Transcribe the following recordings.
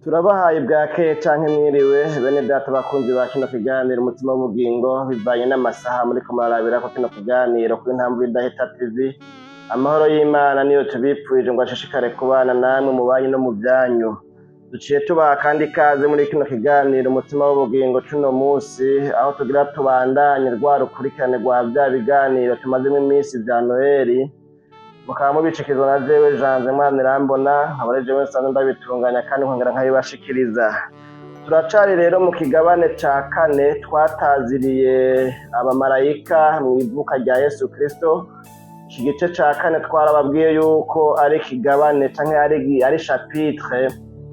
Turabahaye bwakeye canke mwiriwe, bene data bakunzi ba kino kiganiro Umutima w'Ubugingo, bivanye n'amasaha muriko murarabirako kino kiganiro kuri Ntambwe Idahita TV. Amahoro y'Imana niyo tubipfurije ngo ashishikare kubana namwe mu banyu no mu vyanyu. Duciye tubaha kandi ikaze muri kino kiganiro Umutima w'Ubugingo cuno musi, aho tugira tubandanye rwa rukurikirane rwa vya biganiro tumazemo iminsi vya Noheli, mukaba mubishikirizwa na jewe Janze Mwanirambona, nkaba ari jewe nsanzwe ndabitunganya kandi nkongera nkabibashikiriza. Turacari rero mu kigabane ca kane twataziriye abamarayika mu ivuka rya Yesu Kristo. Iki gice ca kane twarababwiye yuko ari ikigabane canke ari chapitre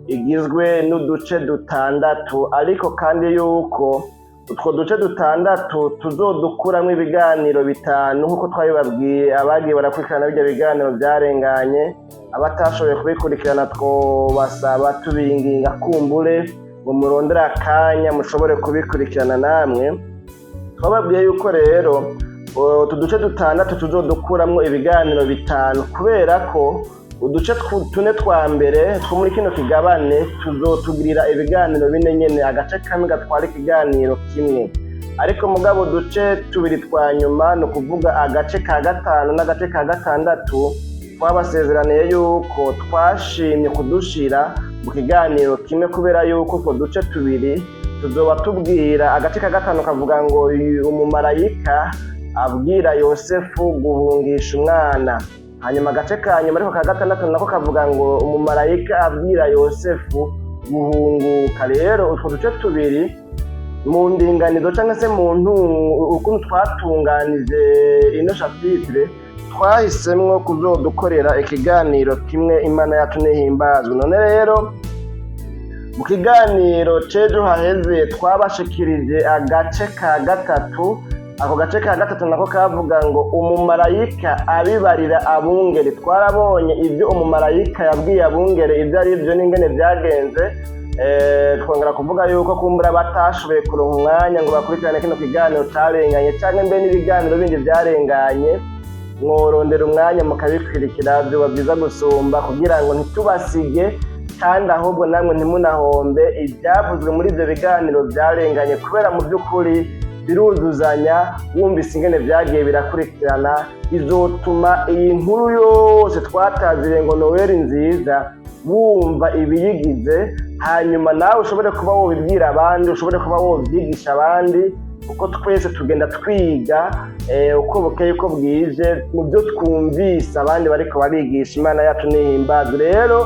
igizwe n'uduce dutandatu, ariko kandi yuko utwo duce dutandatu tuzodukuramwo ibiganiro bitanu, nk'uko twabibabwiye. Abagiye barakurikirana birya biganiro vyarenganye, abatashoboye kubikurikirana twobasaba tubinginga kumbure ngo murondere akanya mushobore kubikurikirana namwe. Twababwiye yuko rero utu duce dutandatu tuzodukuramwo ibiganiro bitanu, kubera ko uduce tune twa mbere two muri kino kigabane tuzotugirira ibiganiro bine nyene, agace kamwe gatwara ikiganiro kimwe. Ariko mugabo uduce tubiri twa nyuma, ni ukuvuga agace ka gatanu n'agace ka gatandatu, twabasezeraniye yuko twashimye kudushira mu kiganiro kimwe, kubera yuko utwo duce tubiri tuzoba tubwira. Agace ka gatanu kavuga ngo umumarayika abwira Yosefu guhungisha umwana, hanyuma agace ka nyuma, ariko ka gatandatu, nako kavuga ngo umumarayika abwira Yosefu guhunguka. Rero utwo duce tubiri mu ndinganizo cyangwa se mu ukuntu twatunganije ino chapitre, twahisemwo kuzodukorera ikiganiro kimwe. Imana yacu nihimbazwe. None rero mu kiganiro c'ejo haheze twabashikirije agace ka gatatu. Ako gace ka gatatu nako kavuga ngo umumarayika abibarira abungere. Twarabonye ibyo umumarayika yabwiye abungere ibyo ari byo n'ingene byagenze. Twongera kuvuga yuko kumbura batashoboye kuronka umwanya ngo bakurikirane kino kiganiro carenganye canke mbe n'ibiganiro bindi vyarenganye, mworondera umwanya mukabikurikira, vyoba byiza gusumba, kugira ngo ntitubasige kandi ahubwo namwe ntimunahombe ibyavuzwe muri ibyo biganiro byarenganye, kubera mu by'ukuri biruzuzanya. Wumvise ingene vyagiye birakurikirana, izotuma iyi nkuru yose twataziriye ngo Noweli nziza wumva ibiyigize, hanyuma nawe ushobore kuba wobibwira abandi, ushobore kuba wobyigisha abandi, kuko twese tugenda twiga uko bukeye uko bwije mu byo twumvise abandi bariko barigisha. Imana yacu nihimbazwe. Rero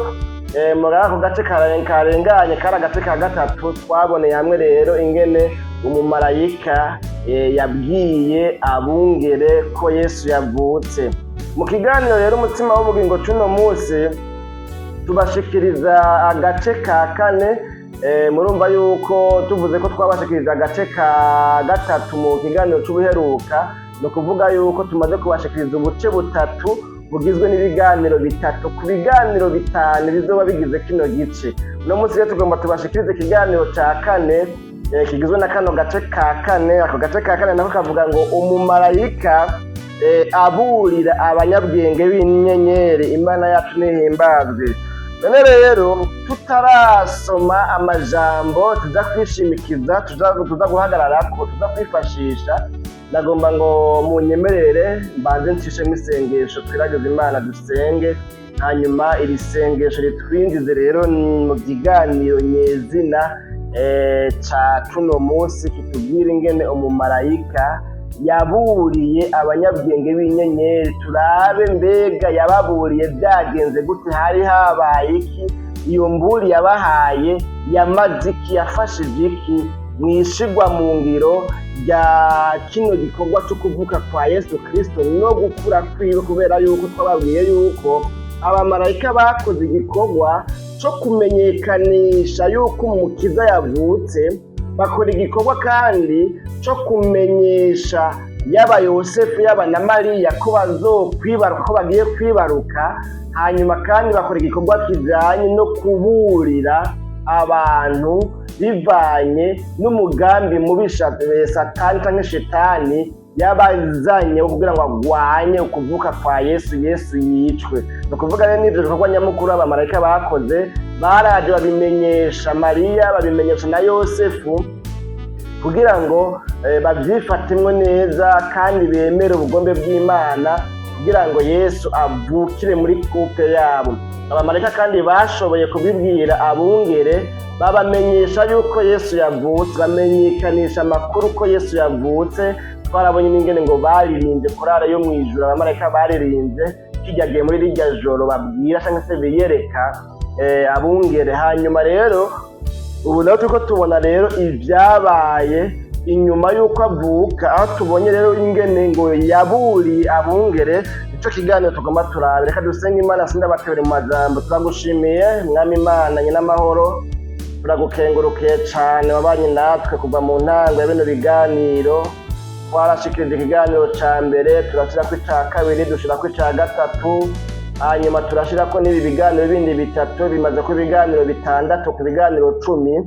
muri ako gace karenganye, kari agace ka gatatu, twaboneye hamwe rero ingene umumarayika yabwiye abungere ko Yesu yavutse. Mu kiganiro rero Umutima w'Ubugingo c'uno munsi tubashikiriza agace ka kane. Murumva yuko tuvuze ko twabashikiriza agace ka gatatu mu kiganiro c'ubuheruka, ni ukuvuga yuko tumaze kubashikiriza ubuce butatu bugizwe n'ibiganiro bitatu ku biganiro bitanu bizoba bigize kino gice. Uno munsi rero tugomba tubashikirize ikiganiro ca kane, kigizwe na kano gace ka kane. Ako gace ka kane nako kavuga ngo umumarayika aburira abanyabwenge b'inyenyeri. Imana yacu nihimbazwe. None rero tutarasoma amajambo tuza kwishimikiza, tuza guhagararako, tuza kwifashisha, ndagomba ngo munyemerere mbanze ncishemo isengesho, twiragize Imana, dusenge, hanyuma iri sengesho ritwinjize rero mu kiganiro nyezina ca cuno munsi, kitubwira ingene umumarayika yaburiye abanyabwenge b'inyenyeri. Turabe mbega yababuriye byagenze gute, hari habaye iki, iyo mburi yabahaye yamaze iki, yafashije iki mu ishigwa mu ngiro rya kino gikorwa cyo kuvuka kwa Yesu Kristo no gukura kwiwe, kubera yuko twababwiye yuko abamarayika bakoze igikorwa cyo kumenyekanisha yuko Umukiza yavutse, bakora igikorwa kandi cyo kumenyesha yaba Yosefu yaba na Mariya ko bazokwibaruka, ko bagiye kwibaruka. Hanyuma kandi bakora igikorwa kijanye no kuburira abantu bivanye n'umugambi mubisha Satani canke Shetani yabazanye wo kugira ngo agwanye ukuvuka kwa Yesu, Yesu yicwe. Ni ukuvuga rero n'ivyo bikorwa nyamukuru abamarayika bakoze. Baraje babimenyesha Mariya, babimenyesha na Yosefu, kugira ngo babyifatemwo neza kandi bemere ubugombe bw'Imana, kugira ngo Yesu avukire muri couple yabo. Abamarayika kandi bashoboye kubibwira abungere, babamenyesha yuko Yesu yavutse, bamenyekanisha amakuru ko Yesu yavutse. Twarabonye n'ingene ngo baririmbye, korale yo mw'ijuru, abamarayika baririmbye kijya gihe muri rirya joro babwira cyangwa se biyereka abungere. Hanyuma rero ubu naho turiko tubona rero ibyabaye inyuma y'uko avuka, aho tubonye rero ingene ngo yaburiye abungere. Nico kiganiro tugomba turabe. Reka dusenge Imana, sindabatebere mu majambo. Turagushimiye, Mwami Imana nyin'amahoro, turagukengurukiye cane, wabanye natwe kuva mu ntango ya bino biganiro. Twarashikirije ikiganiro ca mbere, turashirako ica kabiri, dushirako ica gatatu, hanyuma turashirako n'ibi biganiro bindi bitatu, bimaze kuba ibiganiro 6 ku biganiro 10.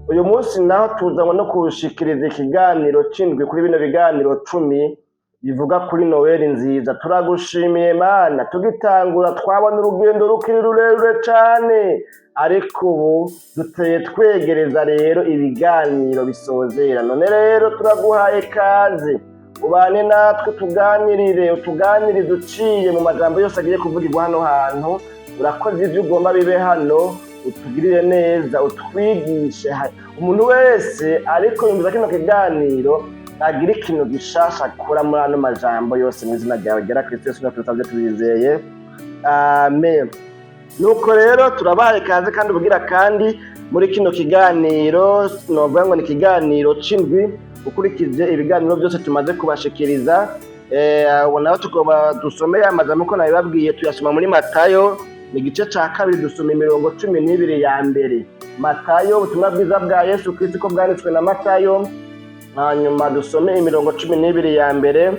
Uyu munsi naho tuzanywe no kuwushikiriza ikiganiro c'indwi kuri bino biganiro 10 bivuga kuri Noweli nziza. Turagushimiye Mana. Tugitangura twabona urugendo rukiri rurerure cane, ariko ubu duteye twegereza rero ibiganiro bisozera. None rero turaguhaye kaze, ubane natwe, tuganirire, utuganirize uciye mu majambo yose agiye kuvugirwa hano hantu. Urakoze ibyo ugomba bibe hano, utugirire neza, utwigishe. Umuntu wese ariko yumviza kino kiganiro agira ikintu gishasha akura muri ano majambo yose, mu izina ryawe ryera Kristo Yesu turasabye tubizeye, amen. Nuko rero turabahaye kaze kandi ubugira kandi muri kino kiganiro, novuga ngo ni ikiganiro c'indwi ukurikije ibiganiro byose tumaze kubashikiriza. Ubu naho tugomba dusome amajambo uko nabibabwiye, tuyasoma muri Matayo, ni igice ca kabiri, dusoma imirongo 12 ya mbere. Matayo, ubutumwa bwiza bwa Yesu Kristo ko bwanditswe na Matayo, hanyuma dusome imirongo 12 ya mbere.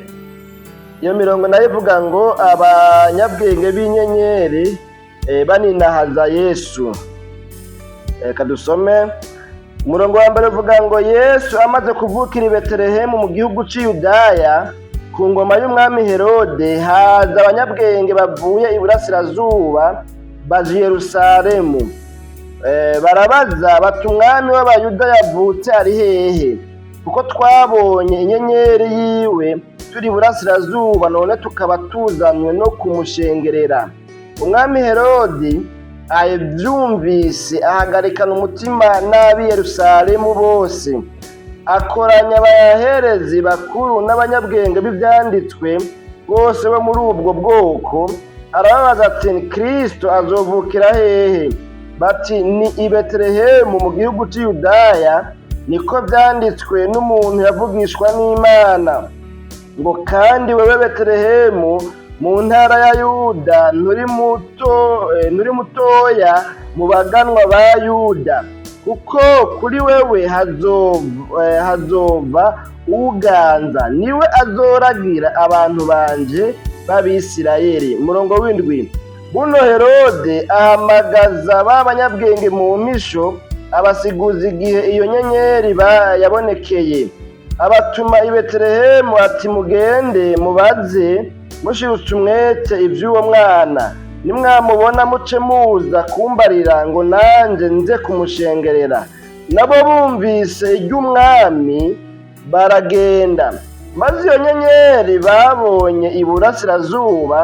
Iyo mirongo nayo ivuga ngo abanyabwenge b'inyenyeri baninahaza Yesu. Reka dusome umurongo wa mbere, uvuga ngo: Yesu amaze kuvukira i Betelehemu mu gihugu cy'i Yudaya, ku ngoma y'umwami Herode, haza abanyabwenge bavuye iburasirazuba baja i Yerusalemu. Barabaza bati: "Umwami w'Abayuda yavutse ari hehe? Kuko twabonye inyenyeri yiwe turi iburasirazuba, none tukaba tuzanywe no kumushengerera." Umwami Herodi abyumvise ahagarikana umutima n'ab'i Yerusalemu bose, akoranya abaherezi bakuru n'abanyabwenge b'ibyanditswe bose bo muri ubwo bwoko, arababaza ati: "Kristo azovukira hehe?" Bati: "Ni i Betelehemu mu gihugu cy'i Yudaya, niko byanditswe n'umuntu yavugishwa n'Imana ngo: 'Kandi wewe Betelehemu mu ntara ya Yuda, nturi mutoya mu baganwa ba Yuda, kuko kuri wewe hazova uganza, niwe azoragira abantu banje b'Abisirayeli.'" Umurongo w'indwi: buno Herode ahamagaza ba banyabwenge mu mpisho, abasiguza igihe iyo nyenyeri yabonekeye. Abatuma i Betelehemu ati: "Mugende mubaze mushirutse umwete ivy'uwo mwana. Nimwamubona muce muza kumbarira, ngo nanjye nze kumushengerera." Nabo bumvise iry'umwami baragenda, maze iyo nyenyeri babonye iburasirazuba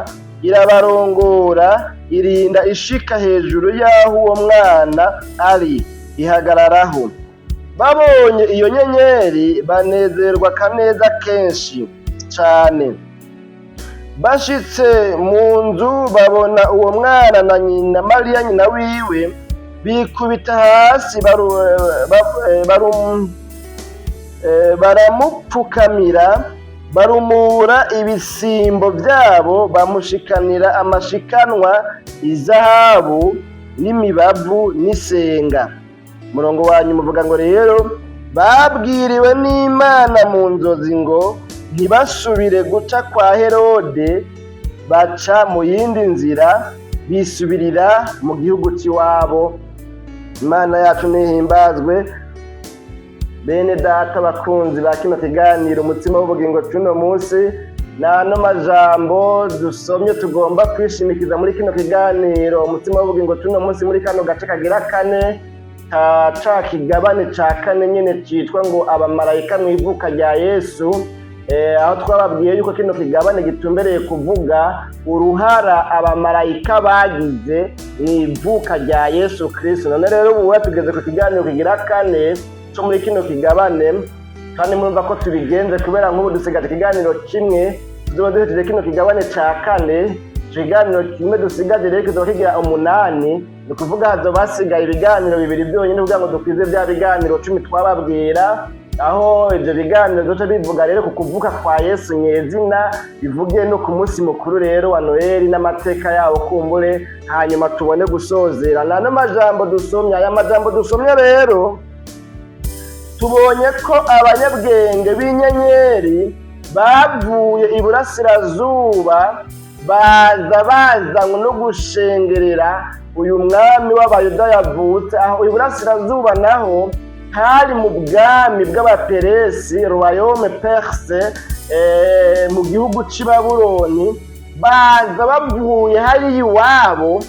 irabarongora, irinda ishika hejuru y'aho uwo mwana ari, ihagararaho. Babonye iyo nyenyeri banezerwa akaneza kenshi cane. Bashitse mu nzu babona uwo mwana na nyina Mariya nyina wiwe, bikubita hasi baramupfukamira, barumura ibisimbo byabo, bamushikanira amashikanwa, izahabu n'imibavu n'isenga. Umurongo wa nyuma uvuga ngo rero babwiriwe n'Imana mu nzozi ngo ntibasubire guca kwa Herode, baca mu yindi nzira, bisubirira mu gihugu cy'iwabo. Imana yacu nihimbazwe. Bene data bakunzi ba kino kiganiro Umutsima w'Ubugingo c'uno munsi. N'ano majambo dusomye tugomba kwishimikiza muri kino kiganiro Umutima w'Ubugingo tuno munsi, muri kano gace kagira kane ka ca kigabane ca kane nyene citwa ngo "Abamarayika mu ivuka rya Yesu", aho twababwiye yuko kino kigabane gitumbereye kuvuga uruhara abamarayika bagize mu ivuka rya Yesu Kristo. None rero ubu tugeze ku kiganiro kigira kane co muri kino kigabane, kandi murumva ko tubigenze kubera nk'ubu dusigaje ikiganiro kimwe tuzoba duhejeje kino kigabane ca kane. Ico kiganiro kimwe dusigaje rero kizoba kigira 8, ni ukuvuga hazoba hasigaye ibiganiro bibiri byonyine kugira ngo dukwize bya biganiro 10 twababwira, aho ivyo biganiro bizoca bivuga rero ku kuvuka kwa Yesu nyezina, bivuge no ku munsi mukuru rero wa Noheli n'amateka yawo kumbure, hanyuma tubone gusozera. N'ano majambo dusomye, aya majambo dusomye rero, tubonye ko abanyabwenge b'inyenyeri bavuye iburasirazuba, baza bazanywe no gushengerera uyu mwami w'Abayuda yavutse. Aho iburasirazuba naho hari mu bwami bw'Abaperesi, royaume perse, mu gihugu c'i Babuloni. Baza bavuye hariya iwabo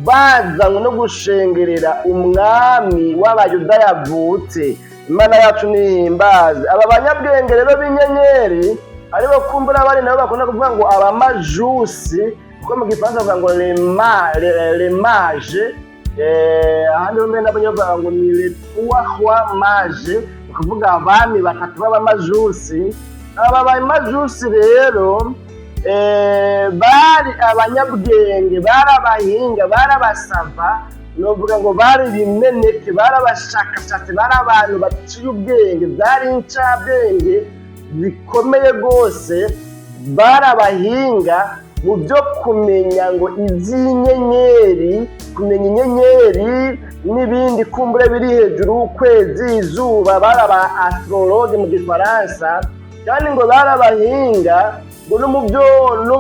bazanywe no gushengerera umwami w'Abayuda yavutse. Imana yacu nihimbaze. Aba banyabwenge rero b'inyenyeri, aribo kumbura bari nabo bakunda kuvuga ngo abamajusi, kuko mu Gifaransa bavuga ngo les mages, ahandi ho mbere nabo bavuga ngo ni les trois rois mages, ni ukuvuga abami batatu b'abamajusi. Aba bamajusi rero bari abanyabwenge, bari abahinga, bari abasava, novuga ngo bari ibimeneke, bari abashakashatsi, bari abantu baciye ubwenge, byari incabwenge zikomeye rwose. Bari abahinga mu byo kumenya ngo iby'inyenyeri, kumenya inyenyeri n'ibindi kumbure biri hejuru y'ukwezi, izuba, bari aba astrologue mu Gifaransa. Kandi ngo bari abahinga ngo no mu byo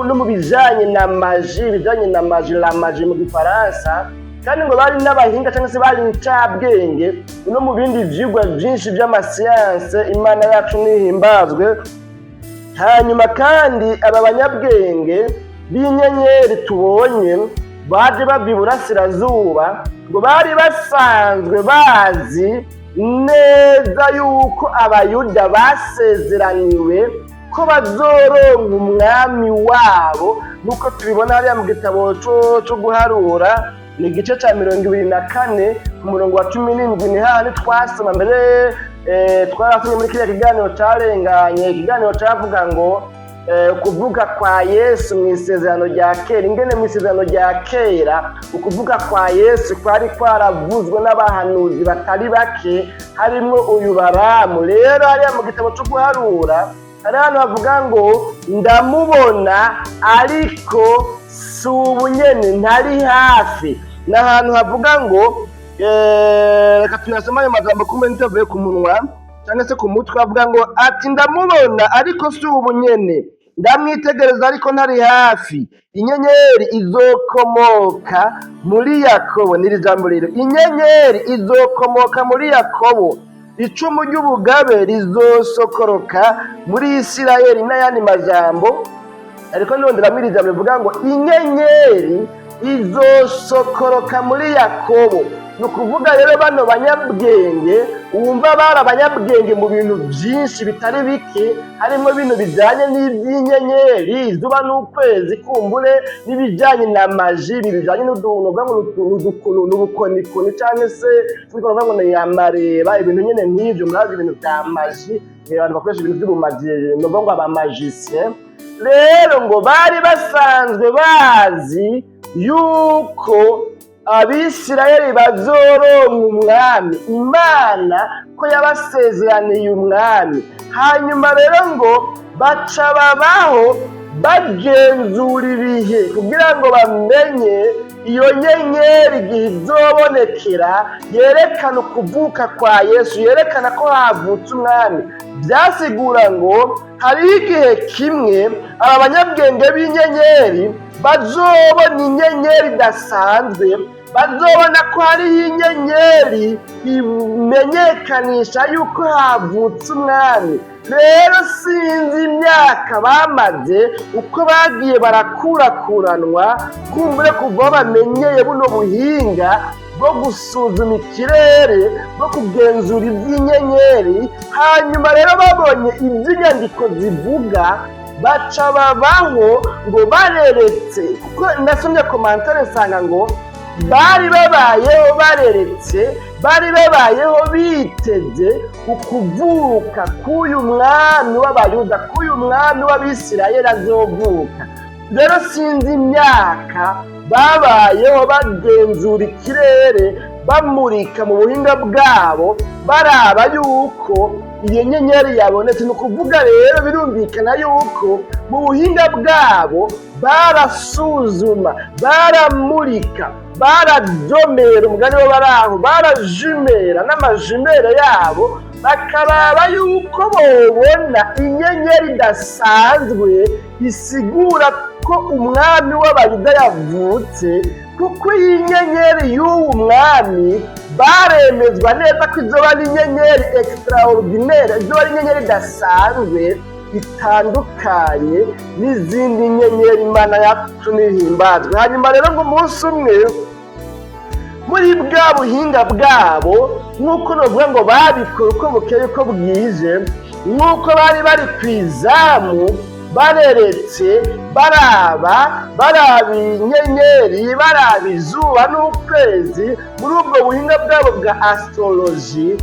no mu bijanye na magie, ibijanye na magie, la magie mu Gifaransa. Kandi ngo bari n'abahinga cyangwa se bari incabwenge no mu bindi vyigwa vyinshi vy'amasiyanse. Imana yacu nihimbazwe. Hanyuma kandi aba banyabwenge b'inyenyeri tubonye baje bava iburasirazuba, ngo bari basanzwe bazi neza yuko Abayuda basezeraniwe ko bazoronka umwami wabo, nk'uko tubibona hariya mu gitabo co Guharura, ni igice ca 24 ku murongo wa 17. Ni hahandi twasoma mbere, twarasomye muri kiriya kiganiro carenganye, ikiganiro cavuga ngo kuvuga kwa Yesu mu Isezerano rya Kera, ingene mu Isezerano rya Kera ukuvuga kwa Yesu kwari kwaravuzwe n'abahanuzi batari bake, harimwo uyu Baramu. Rero hariya mu gitabo co Guharura hari hano bavuga ngo "Ndamubona ariko si ubu nyene, ntari hafi." Ni ahantu havuga ngo reka tunasoma ayo majambo kumbe ntitavuye ku munwa cyangwa se ku mutwe. Avuga ngo ati: "Ndamubona ariko si ubu nyene, ndamwitegereza ariko ntari hafi. Inyenyeri izokomoka muri Yakobo." N'iri jambo rero, "Inyenyeri izokomoka muri Yakobo, icumu ry'ubugabe rizosokoroka muri Isirayeli." N'ayandi majambo, ariko ndonderamo iri jambo rivuga ngo "Inyenyeri izosokoroka muri Yakobo". Ni ukuvuga rero bano banyabwenge wumva bari abanyabwenge mu bintu byinshi bitari bike, harimo ibintu bijyanye n'iby'inyenyeri, izuba n'ukwezi kumbure, n'ibijyanye na magie, ibi bijyanye n'ubukonikoni cyangwa se tuvuga ngo ni amareba, ibintu nyine nk'ibyo. Murazi ibintu bya magie, abantu bakoresha ibintu by'ubumaji, ni ukuvuga ngo aba magiciens. Rero ngo bari basanzwe bazi yuko Abisirayeli bazoronka umwami, Imana ko yabasezeraniye umwami. Hanyuma rero ngo baca babaho bagenzura ibihe kugira ngo bamenye iyo nyenyeri igihe izobonekera yerekana ukuvuka kwa Yesu, yerekana ko havutse umwami. Byasigura ngo hariho igihe kimwe aba banyabwenge b'inyenyeri bazobona inyenyeri idasanzwe, bazobona ko hariho inyenyeri imenyekanisha yuko havutse umwami. Rero sinzi imyaka bamaze, uko bagiye barakurakuranwa, kumbure kuva aho bamenyeye buno buhinga bwo gusuzuma ikirere, bwo kugenzura iby'inyenyeri. Hanyuma rero babonye iby'inyandiko zivuga, baca babaho ngo bareretse, kuko nasomye commentaire nsanga ngo bari babayeho bareretse, bari babayeho biteze ukuvuka k'uyu mwami w'Abayuda, k'uyu mwami w'Abisirayeli azovuka. Rero sinzi imyaka babayeho bagenzura ikirere, bamurika mu buhinga bwabo, baraba yuko iyo nyenyeri yabonetse. Ni ukuvuga rero birumvikana yuko mu buhinga bwabo barasuzuma, baramurika, baradomera, umugani wo baraho barajumera n'amajumelles yabo, bakaraba yuko bobona inyenyeri idasanzwe isigura ko umwami w'Abayuda yavutse, kuko iyi nyenyeri y'uwu mwami baremezwa neza ko izoba ari inyenyeri extraordinaire, izoba ari inyenyeri idasanzwe, itandukanye n'izindi nyenyeri. Imana yacu nihimbazwe. Hanyuma rero ngo umunsi umwe, muri bwa buhinga bwabo, nk'uko novuga ngo babikora uko bukeye uko bwije, nk'uko bari bari ku izamu bareretse, baraba, baraba inyenyeri, baraba izuba n'ukwezi, muri ubwo buhinga bwabo bwa astrologie,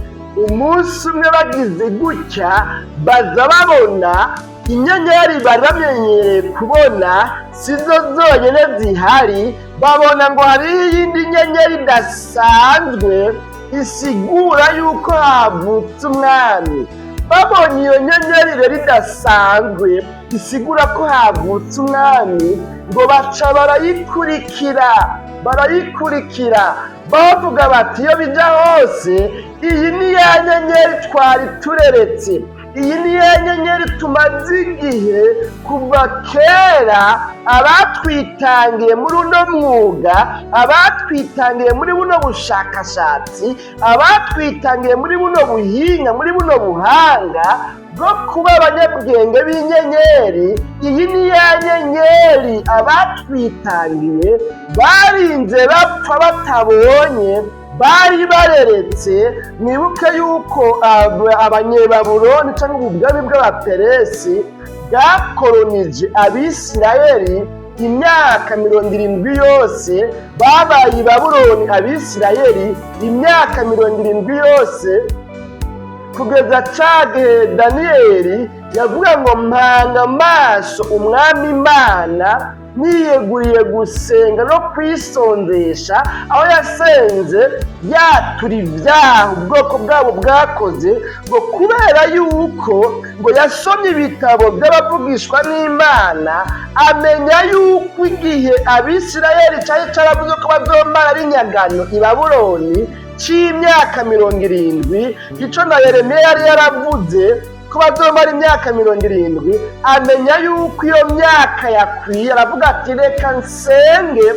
umunsi umwe bagize gutya baza babona inyenyeri bari bamenyereye kubona sizo zonyine zihari, babona ngo hariho iyindi nyenyeri idasanzwe isigura yuko havutse umwami. Babonye iyo nyenyeri rero idasanzwe isigura ko havutse umwami, ngo baca barayikurikira, barayikurikira, bavuga bati: "Iyo bijya hose, iyi ni ya nyenyeri twari tureretse, iyi ni ya nyenyeri tumaze igihe kuva kera abatwitangiye muri uno mwuga, abatwitangiye muri buno bushakashatsi, abatwitangiye muri buno buhinga, muri buno buhanga bwo kuba abanyabwenge b'inyenyeri. Iyi ni ya nyenyeri abatwitangiye barinze bapfa batabonye, bari bareretse." Mwibuke yuko Abanyebabuloni cyangwa ubwami bw'Abaperesi bwakoronije Abisirayeli imyaka 70 yose. Babaye i Babuloni Abisirayeli imyaka 70 yose, kugeza ca gihe Daniyeli yavuga ngo: "Mpanga amaso Umwami Imana, niyeguriye gusenga no kwisondesha", aho yasenze yatura ibyaha ubwoko bwabo bwakoze, ngo kubera yuko ngo yasomye ibitabo by'abavugishwa n'Imana, amenya yuko igihe Abisirayeli cyari cyaravuze ko bazomara ari inyagano i Babuloni c'imyaka 70, ico na Yeremiya yari yaravuze ko bazomara imyaka 70, amenya yuko iyo myaka yakwiye, aravuga ati: "Reka nsenge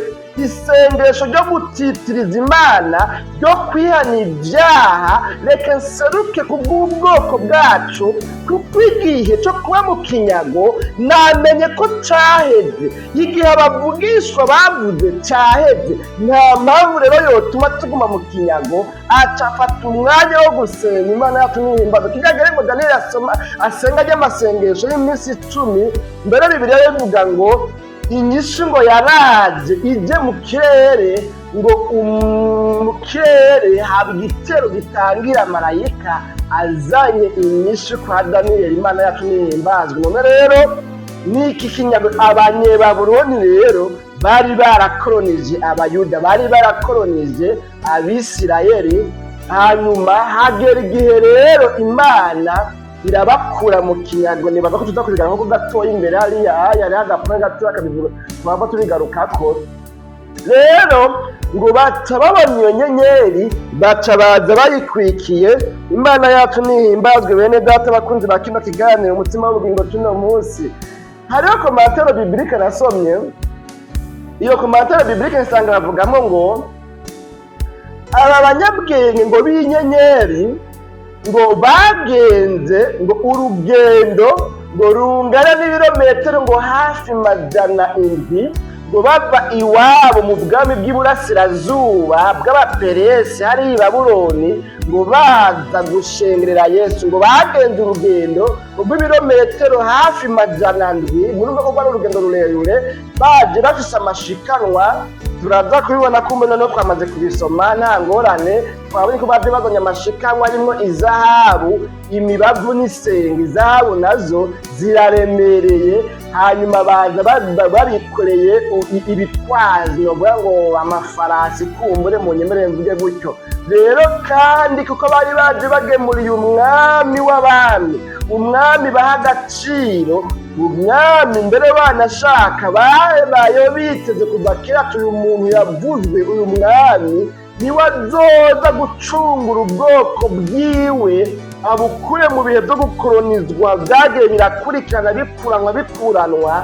isengesho ryo gutitiriza Imana, ryo kwihana ibyaha, reka nseruke ku bw'ubwoko bwacu, kuko igihe cyo kuba mu kinyago namenye ko caheze, igihe abavugishwa bavuze caheze, nta mpamvu rero yotuma tuguma mu kinyago." Aca afata umwanya wo gusenga. Imana yacu n'ihimbaza. Kijyagere ngo Daniyeli asoma asenga ry'amasengesho y'iminsi 10 mbere, Bibiliya bivuga ngo inyishu ngo yaraje ije mu kirere, ngo mu kirere haba igitero gitangira marayika azanye inyishu kwa Daniyeli. Imana yacu nihimbazwe. None rero n'iki kinyago, Abanyebabuloni rero bari barakoronije Abayuda, bari barakoronije Abisirayeli. Hanyuma hagera igihe rero Imana irabakura mu kinyago. Nibaza ko tuza kubigaruka ko gatoya imbere hariya, hariho agapfa gatoya akabivuga, twava tubigarukako. Rero ngo baca babona iyo nyenyeri, baca baza bayikwikiye. Imana yacu nihimbazwe. Bene data bakunzi ba kino kiganiro Umutima w'Ubugingo cy'uno munsi, hariho commentaire biblique nasomye. Iyo commentaire biblique nsanga bavugamo ngo aba banyabwenge ngo b'inyenyeri Ngo bagenze ngo urugendo ngo rungana n'ibirometero ngo hafi 700, ngo bava iwabo mu bwami bw'iburasirazuba bw'Abaperesi hariya i Babuloni, ngo baza gushengerera Yesu. Ngo bagenze urugendo rw'ibirometero hafi 700. Murumva ko rwari urugendo rurerure, baje bafise amashikanwa. Turaza kubibona kumbe noneho twamaze kubisoma, nta ngorane. Twabonye ko baje bazanye amashikanwa arimwo izahabu, imibavu n'isenga. Izahabu nazo ziraremereye. Hanyuma baza babikoreye ibitwazi, novuga ngo amafarasi, kumbure mu nyemerere mvuge gutyo. Rero kandi kuko bari baje bagemuriye umwami w'abami, umwami baha agaciro, umwami mbere banashaka babayeho biteze kuva kera ati: "Uyu muntu yavuzwe, uyu mwami niwe azoza gucungura ubwoko bwiwe, abukure mu bihe byo gukoronizwa byagiye birakurikirana, bikuranwa bikuranwa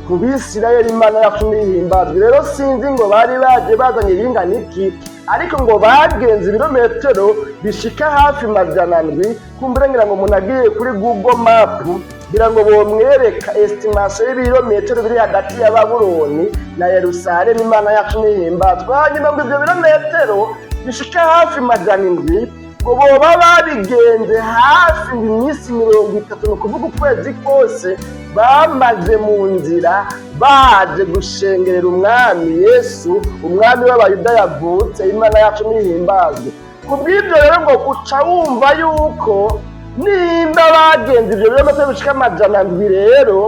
ku Bisirayeli." Imana yacu ntihimbazwe. Rero sinzi ngo bari baje bazanye ibingana iki, ariko ngo bagenze ibirometero bishika hafi 700. Kumbure ngira ngo umuntu agiye kuri Google Map, ngira ngo bomwereka estimation y'ibirometero biri hagati ya Babuloni na Yerusalemu. Imana yacu ntihimbazwe. Hanyuma ngo ibyo birometero bishika hafi 700 ngo boba babigenze hafi iminsi 30, ni ukuvuga ukwezi kose bamaze mu nzira, baje gushengerera umwami Yesu, umwami w'Abayuda yavutse. Imana yacu ntihimbazwe. Ku bw'ibyo rero ngo uca wumva yuko nimba bagenze ibyo birometero bishika 700, rero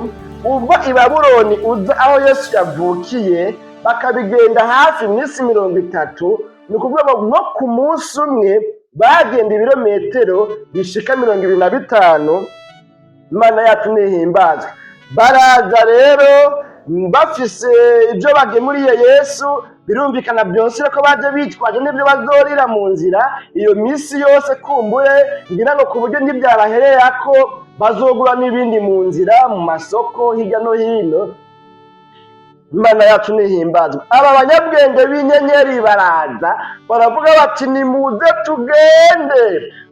uva i Babuloni uza aho Yesu yavukiye, bakabigenda hafi iminsi 30, ni ukuvuga ngo nko ku munsi umwe bagenda ibirometero bishika 25. Imana yacu ntihimbazwe. Baraza rero bafise ibyo bagemuriye Yesu. Birumvikana byose ko baje bitwaje n'ibyo bazorira mu nzira iyo minsi yose, kumbure ngira ngo ku buryo ntibyabaherera ko bazogura n'ibindi mu nzira, mu masoko hirya no hino. Imana yacu ntihimbazwe. Aba banyabwenge b'inyenyeri baraza, baravuga bati: "Nimuze tugende,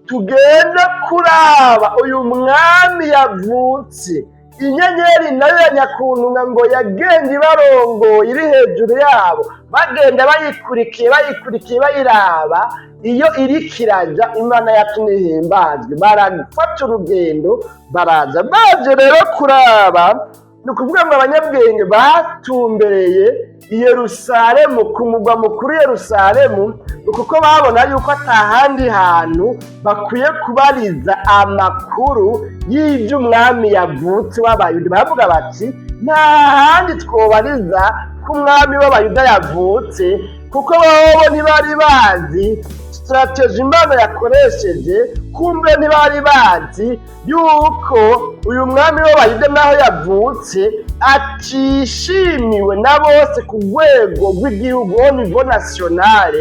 tugende kuraba uyu mwami yavutse." Inyenyeri nayo ya nyakuntunga ngo yagenda ibarongoye, iri hejuru yabo, bagenda bayikurikiye, bayikurikiye, bayiraba iyo iriko iraja. Imana yacu ntihimbazwe. Barafata urugendo, baraza. Baje rero kuraba, ni ukuvuga ngo abanyabwenge batumbereye i Yerusalemu, ku mugwa mukuru Yerusalemu, kuko babona yuko atahandi hantu bakwiye kubariza amakuru y'iby'umwami yavutse w'Abayuda. Baravuga bati: "Nta handi twobariza ko umwami w'Abayuda yavutse," kuko bobo ntibari bazi stratégie Imana yakoresheje. Kumbe ntibari bazi yuko uyu mwami w'Abayuda naho yavutse atishimiwe na bose ku rwego rw'igihugu, au niveau national.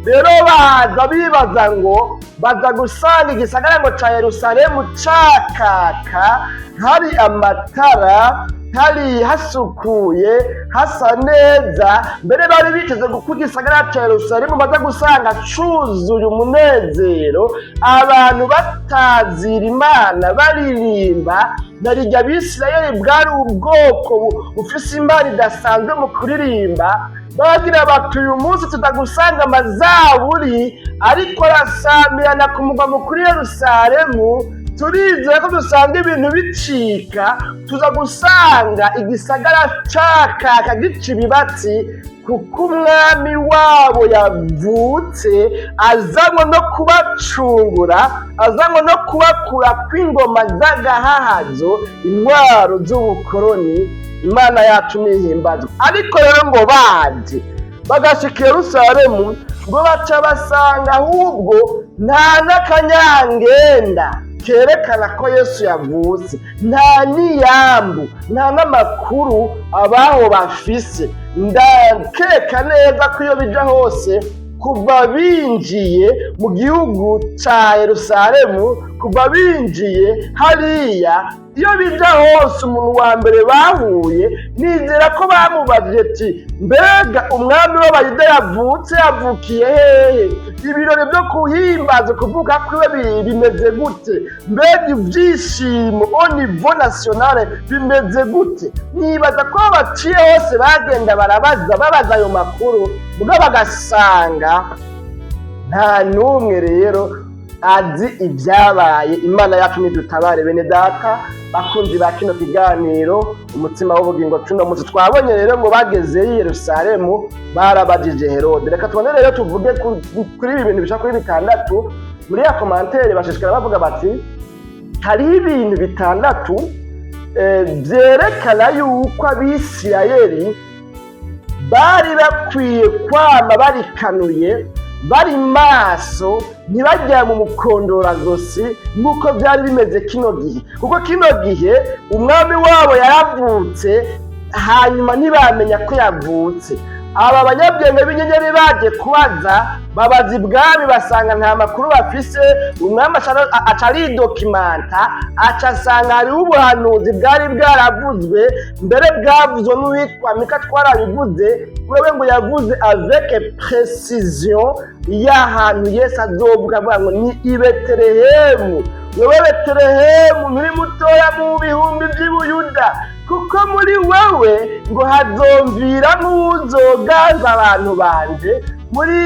Rero baza bibaza ngo baza gusanga igisagara ngo ca Yerusalemu cakaka, hari amatara, hari hasukuye, hasa neza. Mbere bari biteze kuko igisagara ca Yerusalemu baza gusanga cuzuye umunezero, abantu batazira Imana, baririmba. Na rirya Abisirayeli bwari ubwoko bufise Imana idasanzwe mu kuririmba. Bagira bati: "Uyu munsi tutagusanga amazaburi ariko arasamirana ku mugwa mukuru Yerusalemu, turizera ko dusanga ibintu bicika, tuza gusanga igisagara cakaka, gica ibibatsi, kuko umwami wabo yavutse azanywe no kubacungura, azanywe no kubakura kw'ingoma z'agahahazo, intwaro z'ubukoroni." Imana yacu nihimbazwa. Ariko rero ngo baje bagashika i Yerusalemu, ngo baca basanga ahubwo nta n'akanyangenda kerekana ko Yesu yavutse, nta n'iyambu, nta n'amakuru abaho bafise. Ndakeka neza ko iyo bija hose, kuva binjiye mu gihugu ca Yerusalemu, Kuva binjiye hariya, iyo bija hose, umuntu wa mbere bahuye, nizera ko bamubajije ati: "Mbega umwami w'Abayuda yavutse yavukiye hehe? Ibirori byo kuhimbaza kuvuka kwiwe bimeze gute? Mbega ibyishimo au niveau national bimeze gute?" Nibaza ko baciye hose bagenda barabaza, babaza ayo makuru, ubwo bagasanga nta n'umwe rero azi ibyabaye. Imana yacu nidutabare. Bene data bakunzi ba kino kiganiro Umutsima w'Ubugingo cuno munsi, twabonye rero ngo bageze i Yerusalemu barabajije Herode. Reka tubone rero tuvuge kuri ibi bintu bishika kuri bitandatu. Muri ya commentaire bashishikara bavuga bati: hariho ibintu bitandatu vyerekana yuko Abisirayeli bari bakwiye kwama barikanuye, bari maso, ntibajya mu mukondorazosi nk'uko byari bimeze kino gihe, kuko kino gihe umwami wabo yaravutse, hanyuma ntibamenya ko yavutse. Aba banyabwenge b'inyenyeri baje kubaza, babaza ibwami, basanga nta makuru bafise. Umwami aca aridokimanta, aca asanga hariho ubuhanuzi bwari bwaravuzwe mbere, bwavuzwe n'uwitwa Mika. Twarabivuze, wewe ngo yavuze avec précision y'ahantu Yesu azovuga, avuga ngo ni i Betelehemu: "Wewe Betelehemu, nturi mutoya mu bihumbi by'i Buyuda, kuko muri wewe ngo hazomvira nk'uzoganza abantu banje." Muri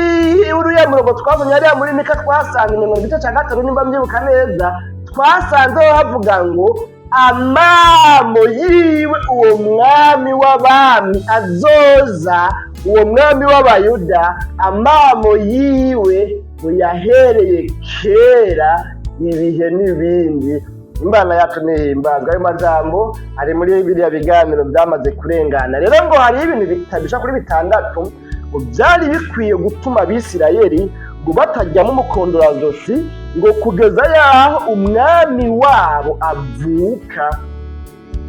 uriya murongo twasomye hariya muri Mika, twasanze imirongo igice cya gatatu, nimba mbyibuka neza, twasanzeho havuga ngo amamo yiwe, uwo mwami w'abami azoza, uwo mwami w'Abayuda, amamo yiwe ngo yahereye kera ibihe n'ibindi. Imana yacu nihimbazwa. Ayo majambo ari muri biriya biganiro byamaze kurengana. Rero ngo hariho ibintu bishika kuri bitandatu ngo byari bikwiye gutuma Abisirayeli ngo batajyamo umukondorazosi, ngo kugeza yaho umwami wabo avuka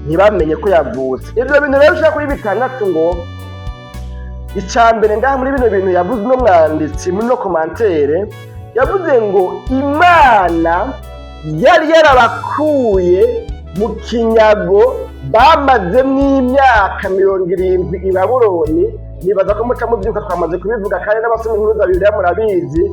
ntibamenye ko yavutse. Ibyo bintu rero bishika kuri bitandatu, ngo icya mbere ngaha muri bino bintu yavuze uno mwanditsi muri no commentaire, yavuze ngo Imana yari yarabakuye mu kinyago bamazemo imyaka 70 i Babuloni. Nibaza ko muca mubyuka, twamaze kubivuga, kandi n'abasoma inkuru za Bibiliya murabizi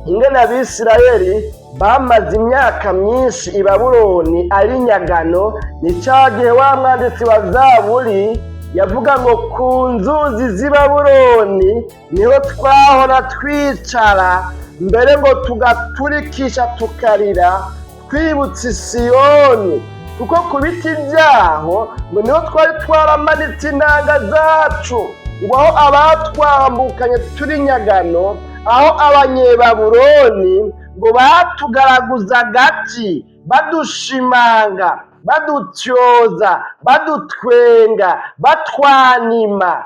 ingene Abisirayeli bamaze imyaka myinshi i Babuloni ari nyagano. Ni cya gihe wa mwanditsi wa Zaburi yavuga ngo ku nzuzi z'i Babuloni niho twahora twicara mbere, ngo tugaturikisha tukarira twibutse Isiyoni, kuko ku biti byaho ngo niho twari twaramanitse inanga zacu, ngo aho abatwambukanye turi nyagano, aho Abanyebabuloni ngo batugaraguza agati, badushimanga, badutyoza, badutwenga, batwanima,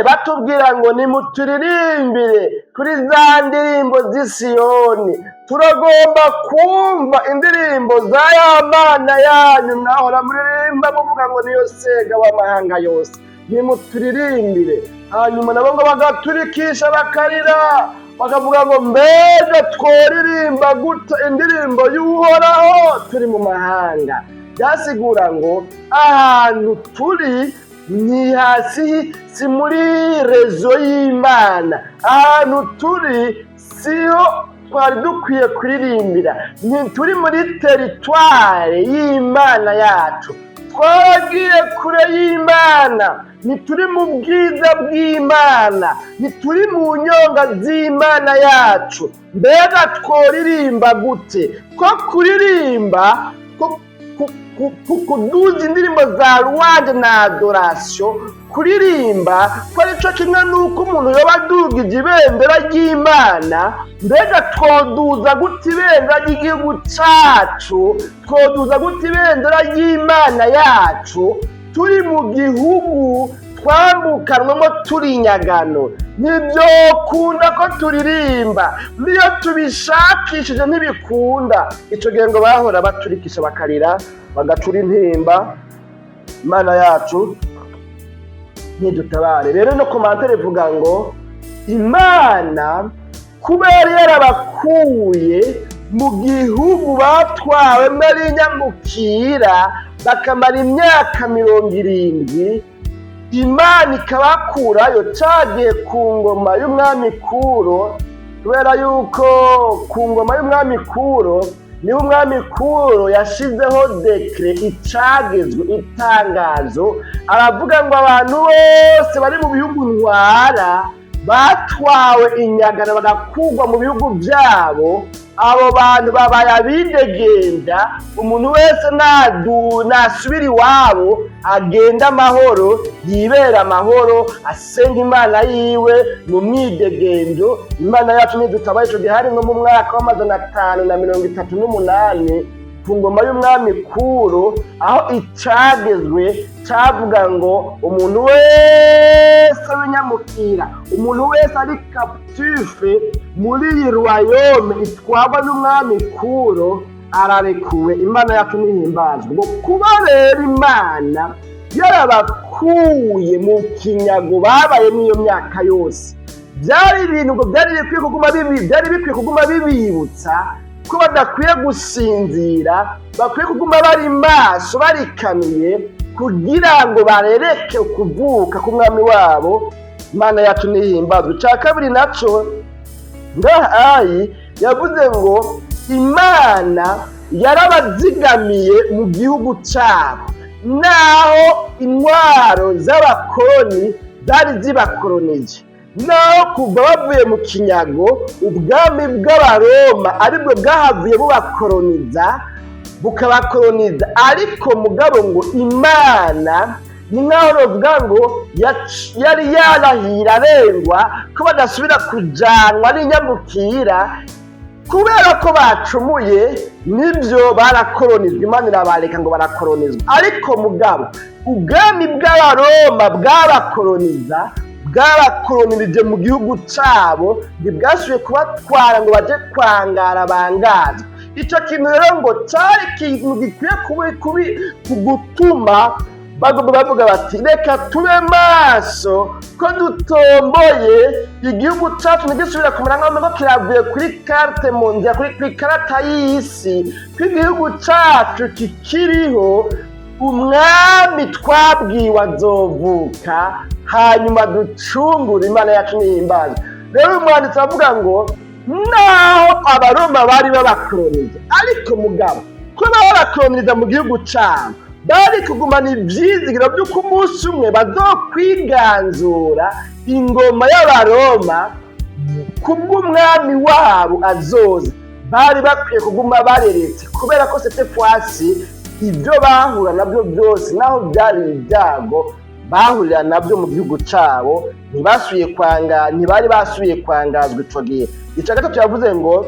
batubwira ngo nimuturirimbire kuri za ndirimbo z'Isiyoni, turagomba kumva indirimbo za ya Mana yanyu mwahora muririmba muvuga ngo niyo sega w'amahanga yose, nimuturirimbire. Hanyuma nabo ngo bagaturikisha bakarira, bakavuga ngo mbega tworirimba gute indirimbo y'Uhoraho turi mu mahanga? Byasigura ngo ahantu turi ni hasi, si muri réseau y'Imana. Ahantu turi siho twari dukwiye kuririmbira, ntituri muri territoire y'Imana yacu, twaragiye kure y'Imana, ntituri mu bwiza bw'Imana, ntituri mu nyonga z'Imana yacu. Mbega tworirimba gute? Ko kuririmba, ko kuduza indirimbo za louange na adoration, kuririmba ko arico kimwe n'uko umuntu yoba adugije ibendera ry'Imana. Mbega twoduza gute ibendera ry'igihugu cacu? Twoduza gute ibendera ry'Imana yacu turi mu gihugu twambukanwemo turi inyagano? Ntibyokunda ko turirimba, niyo tubishakishije ntibikunda. Ico gihe ngo bahora baturikisha bakarira, bagacura intimba. Imana yacu ntidutabare. Rero no commentaire ivuga ngo Imana kuba yari yarabakuye Mu gihugu batwawemo ari inyamukira, bakamara imyaka 70, Imana ikabakurayo cagiye ku ngoma y'umwami Kuro, kubera yuko ku ngoma y'umwami Kuro niho umwami Kuro yashizeho décret, icagezwe, itangazo, aravuga ngo abantu bose bari mu bihugu ntwara batwawe inyagano bagakurwa mu bihugu byabo, abo bantu babaye abidegenda. Umuntu wese nasubira iwabo, agenda amahoro, yibera amahoro, asenga Imana yiwe mu mwidegendo. Imana yacu nidutabaye. Ico gihe hari nko mu mwaka w'538 ku ngoma y'umwami Kuro, aho icagezwe cavuga ngo umuntu wese w'inyamukira, umuntu wese ari captif muri iyi royaume itwarwa n'umwami Kuro, ararekuwe. Imana yacu nihimbazwe. Ngo kuba rero Imana yarabakuye mu kinyago babaye muri iyo myaka yose, byari ibintu ngo byari bikwiye kuguma bibibutsa ko badakwiye gusinzira, bakwiye kuguma bari maso, barikamiye, kugira ngo barereke kuvuka k'umwami wabo. Imana yacu nihimbazwe. Icya kabiri naco ngaha ayi yavuze ngo Imana yarabazigamiye mu gihugu cyabo, naho intwaro z'abakoloni zari zibakolonije, naho kuva bavuye mu kinyago ubwami bw'Abaroma aribwo bwahavuye bubakoloniza, bukabakoloniza, ariko mugabo ngo Imana ni nk'aho bavuga ngo yari yarahira arengwa ko badasubira kujanwa n'inyamukira kubera ko bacumuye. Nibyo, barakoronizwa, Imana irabareka ngo barakoronizwa, ariko mugabo ubwami bw'Abaroma bwabakoloniza, bwabakolonirije mu gihugu cyabo, ntibwasubiye kubatwara ngo baje kwangara bangazwa. Icyo kintu rero ngo cyari ikintu gikwiye gutuma bagomba bavuga bati: "Reka tube maso ko dutomboye, igihugu cyacu ntigisubira kumera nk'aho kiravuye kuri carte mondiale, kuri karata y'isi, ko igihugu cyacu kikiriho, umwami twabwiwe azovuka hanyuma ducungure." Imana yacu nihimbaza. Rero uyu mwanditsi avuga ngo naho Abaroma bari babakolonije, ariko mugabo ko babakoloniza mu gihugu cyabo, bari kugumana ibyizigiro by'uko umunsi umwe bazokwiganzura ingoma y'Abaroma kubw'umwami wabo azoza. Bari bakwiye kuguma bareretse, kubera ko cette fois-ci ibyo bahura nabyo byose, naho byari ibyago bahurira nabyo mu gihugu cyabo, ntibasubiye kwanga, ntibari basubiye kwangazwa ico gihe. Icya gatatu yavuze ngo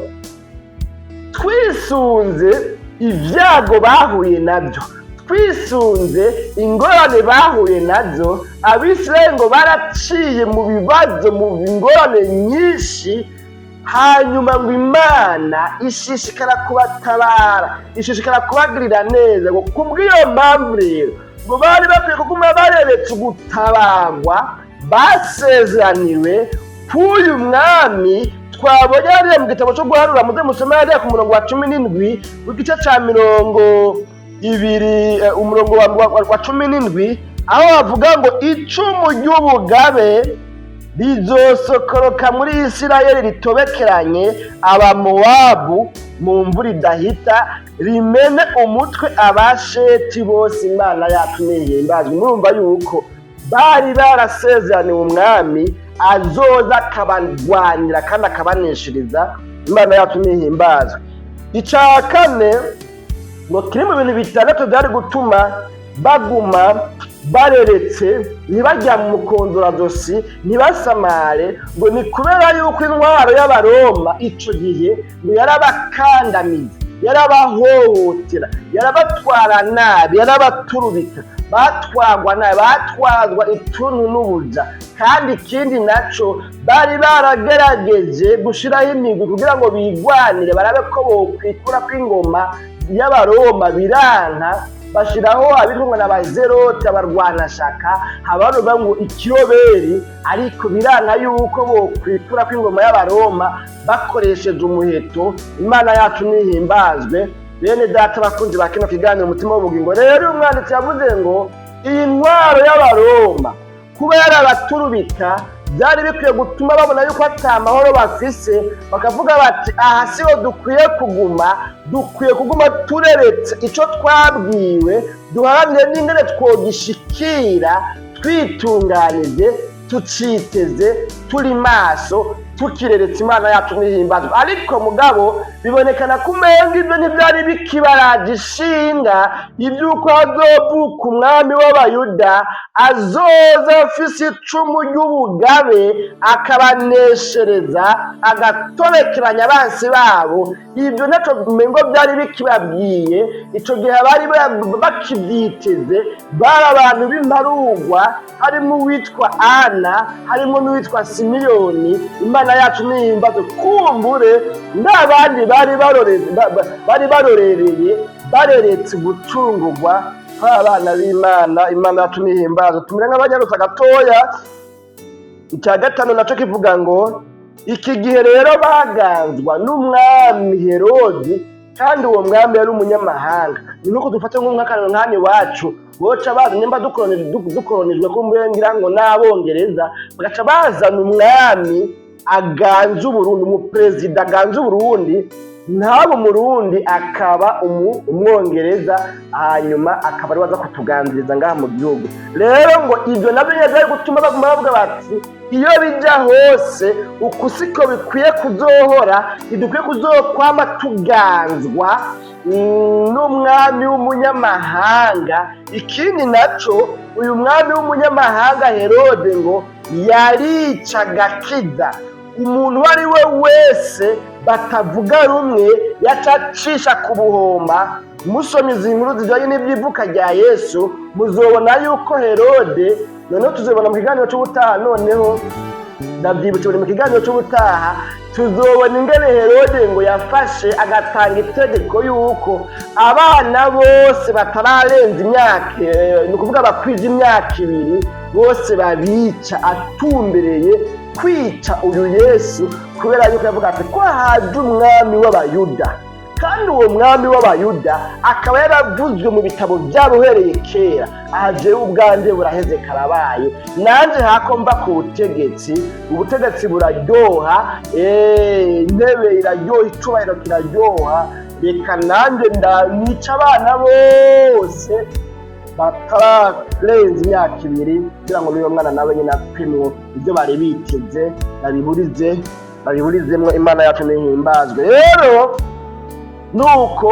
twisunze ibyago bahuye nabyo, twisunze ingorane bahuye nazo, Abisirayeli ngo baraciye mu bibazo, mu ngorane nyinshi, hanyuma ngo Imana ishishikara kubatabara, ishishikara kubagirira neza. Ngo kubw'iyo mpamvu rero ngo bari bakwiye kuguma barebetse ugutabarwa basezeraniwe k'uyu mwami twabonye hariya mu gitabo cyo guharura. Muze musome hariya ku murongo wa 17 w'igice ca 20, umurongo wa 17, aho bavuga ngo icumu ry'ubugabe rizosokoroka muri Isirayeli, ritobekeranye Abamowabu mu mvura idahita, rimene umutwe Abasheti bose. Imana yacu nihimbazwe. Murumva yuko bari barasezeraniwe umwami azoza akabarwanira kandi akabaneshereza. Imana yacu nihimbazwe. Icya kane ngo kiri mu bintu bitandatu byari gutuma baguma bareretse, ntibajya mu mukonzorazosi, ntibasamare, ngo ni kubera yuko intwaro y'Abaroma ico gihe ngo yarabakandamiza, yarabahohotera, yarabatwara nabi, yarabaturubika, batwagwa nabi, batwazwa ituntu n'ubuja. Kandi ikindi naco, bari baragerageje gushiraho imigwi kugira ngo bigwanire, barabe ko bokwikura kw'ingoma y'Abaroma, biranka. Bashiraho abitwa n'abazerote, abarwanashaka, habaruvuga ngo ikiroberi, ariko biranga yuko bokwikura kw'ingoma y'Abaroma bakoresheje umuheto. Imana yacu nihimbazwe. Bene data bakunzi ba kino kiganiro Umutima w'Ubugingo, rero uyu mwanditsi yavuze ngo iyi ntwaro y'Abaroma kuba yarabaturubika byari bikwiye gutuma babona yuko ata mahoro bafise, bakavuga bati: "Aha siho dukwiye kuguma, dukwiye kuguma tureretse icyo twabwiwe, duharanire n'ingene twogishikira twitunganije, tuciteze, turi maso, tukireretse." Imana yacu nihimbazwa. Ariko mugabo bibonekana ko umenga ibyo ntibyari bikibaraje ishinga, iby'uko hazovuka umwami w'Abayuda azoza afise icumu ry'ubugabe, akabaneshereza, agatobekeranya abansi babo. Ibyo ntaco umengo byari bikibabwiye. Ico gihe abari bakibyiteze bari abantu b'imparugwa, harimo uwitwa Ana, harimo n'uwitwa Simiyoni. Imana yacu nihimbazwe. Kumbure n'abandi bari barorereye, bareretse gucungurwa kw'abana b'Imana. Imana yacu nihimbazwe. Tumere nk'abanyarutsa gatoya. Icya gatanu naco kivuga ngo iki gihe rero baganzwa n'umwami Herodi, kandi uwo mwami yari umunyamahanga. Ni nkuko dufate nk'akarero nk'hano iwacu boca baza, nimba dukoronijwe kumbe ngira ngo n'Abongereza, bagaca bazana umwami aganza Uburundi, umuperezida aganza Uburundi, ntaba Umurundi, akaba Umwongereza, hanyuma akaba ari waza kutuganziriza ngaha mu gihugu. Rero ngo ibyo nabyo nyine byari gutuma baguma bavuga bati: "Iyo bijya hose uku siko bikwiye kuzohora, ntidukwiye kuzokwama tuganzwa n'umwami w'umunyamahanga." Ikindi naco, uyu mwami w'umunyamahanga Herode ngo yarica agakiza. Umuntu uwo ari we wese batavuga rumwe yaca acisha ku buhomba. Musoma izi nkuru zijyanye n'iby'ivuka rya Yesu, muzobona yuko Herode, noneho tuzobona mu kiganiro cy'ubutaha, noneho ndabyibutse, buri mu kiganiro cy'ubutaha tuzobona ingene Herode ngo yafashe agatanga itegeko yuko abana bose batararenza imyaka, ni ukuvuga bakwije imyaka 2, bose babica, atumbereye kwica uyu Yesu, kubera yuko yavuga ati ko haje umwami w'Abayuda, kandi uwo mwami w'Abayuda akaba yaravuzwe mu bitabo byabo uhereye kera. Aha jewe ubwanjye buraheze, karabaye, nanjye hako mva ku butegetsi. Ubutegetsi buraryoha, intebe iraryoha, icubahiro kiraryoha, reka nanjye ndanica abana bose batararenza imyaka 2, kugira ngo n'uyo mwana nawe nyine apimwo ibyo bari biteze babiburize, babiburizemwo. Imana yacu nihimbazwe. Rero nuko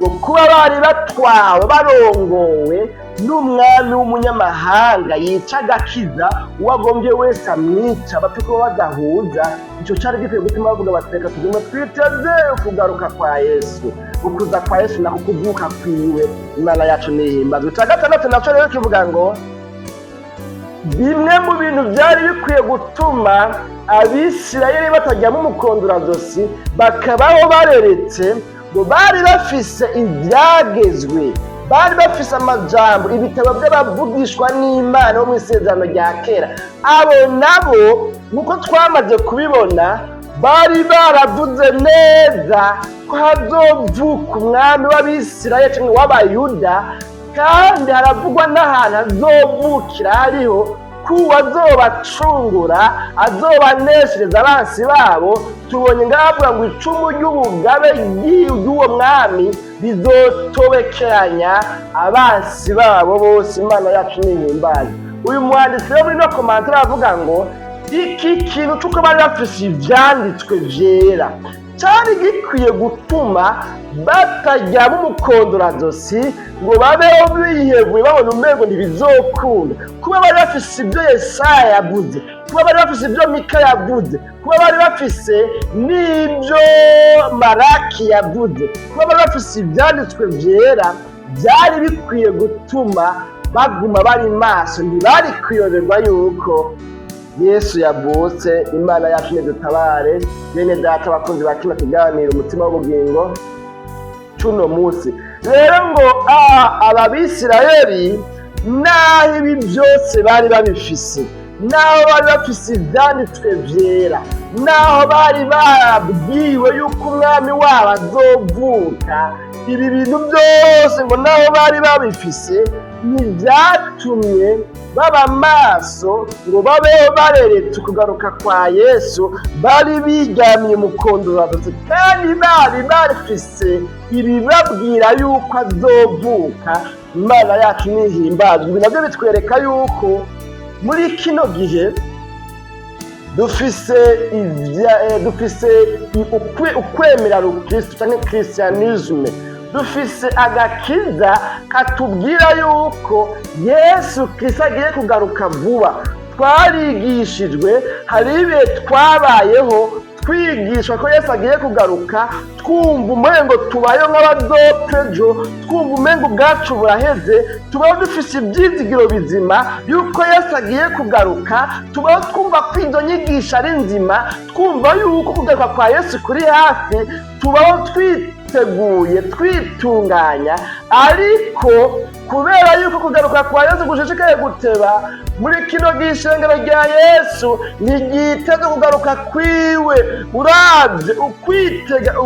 ngo kuba bari batwawe, barongowe n'umwami w'umunyamahanga yica agakiza, uwo agombye wese amwica, bapfe kuba badahuza, icyo cyari gikwiye gutuma bavuga bati: "Reka tugume twiteze ukugaruka kwa Yesu, ukuza kwa Yesu, nako kuvuka kwiwe." Imana yacu nihimbazwe. Icya gatandatu nacyo rero kivuga ngo bimwe mu bintu byari bikwiye gutuma Abisirayeli batajyamo umukondurazosi, bakabaho bareretse, ngo bari bafise ibyagezwe, bari bafise amajambo, ibitabo by'abavugishwa n'Imana bo mu Isezerano rya Kera. Abo nabo, nk'uko twamaze kubibona, bari baravuze neza ko hazovuka umwami w'Abisirayeli cyangwa w'Abayuda, kandi haravugwa n'ahantu azovukira, hariho ko azobacungura, azobaneshereza abansi babo. Tubonye ngaho avuga ngo icumu ry'ubugabe ry'uwo mwami rizotobekeranya abansi babo bose. Imana yacu nihimbaze. Uyu mwanditsi rero muri no commentaire aravuga ngo iki kintu cy'uko bari bafise ivyanditswe vyera cyari gikwiye gutuma batajyamo umukondorazosi, ngo babeho bihebuye, babona umengo ntibizokunda. Kuba bari bafise ibyo Yesaya yavuze, kuba bari bafise ibyo Mika yavuze, kuba bari bafise n'ibyo Maraki yavuze, kuba bari bafise ibyanditswe byera, byari bikwiye gutuma baguma bari maso, ntibari kuyoberwa yuko Yesu yavutse. Imana yacu nidutabare. Bene data bakunzi ba kino kiganiro Umutima w'Ubugingo cuno munsi, Rero ngo aba Bisirayeli, naho ibi byose bari babifise, naho bari bafise ivyanditswe vyera, naho bari barabwiwe yuko umwami wabo azovuka, ibi bintu byose ngo naho bari babifise, ntibyatumye baba maso ngo babeho bareretse ukugaruka kwa Yesu. Bari biryamiye umukondorazosi kandi bari bafise ibibabwira yuko azovuka. Imana yacu nihimbazwe. Ibi nabyo bitwereka yuko muri kino gihe dufise ukwemera rukristo canke christianisme, dufise agakiza katubwira yuko Yesu Kristo agiye kugaruka vuba. Twarigishijwe, hari ibihe twabayeho twigishwa ko Yesu agiye kugaruka, twumva umengo tubayeho nk'abazopfa ejo, twumva umengo ubwacu buraheze. Tubaho dufise ibyizigiro bizima yuko Yesu agiye kugaruka, tubaho twumva ko izo nyigisho ari nzima, twumva yuko kugaruka kwa Yesu kuri hafi, tubaho twiteguye, twitunganya. Ariko kubera yuko kugaruka kwa Yesu gushishikaye guteba, muri kino gihe ishengero rya Yesu ntiryiteze kugaruka kwiwe. Uravye ukwitega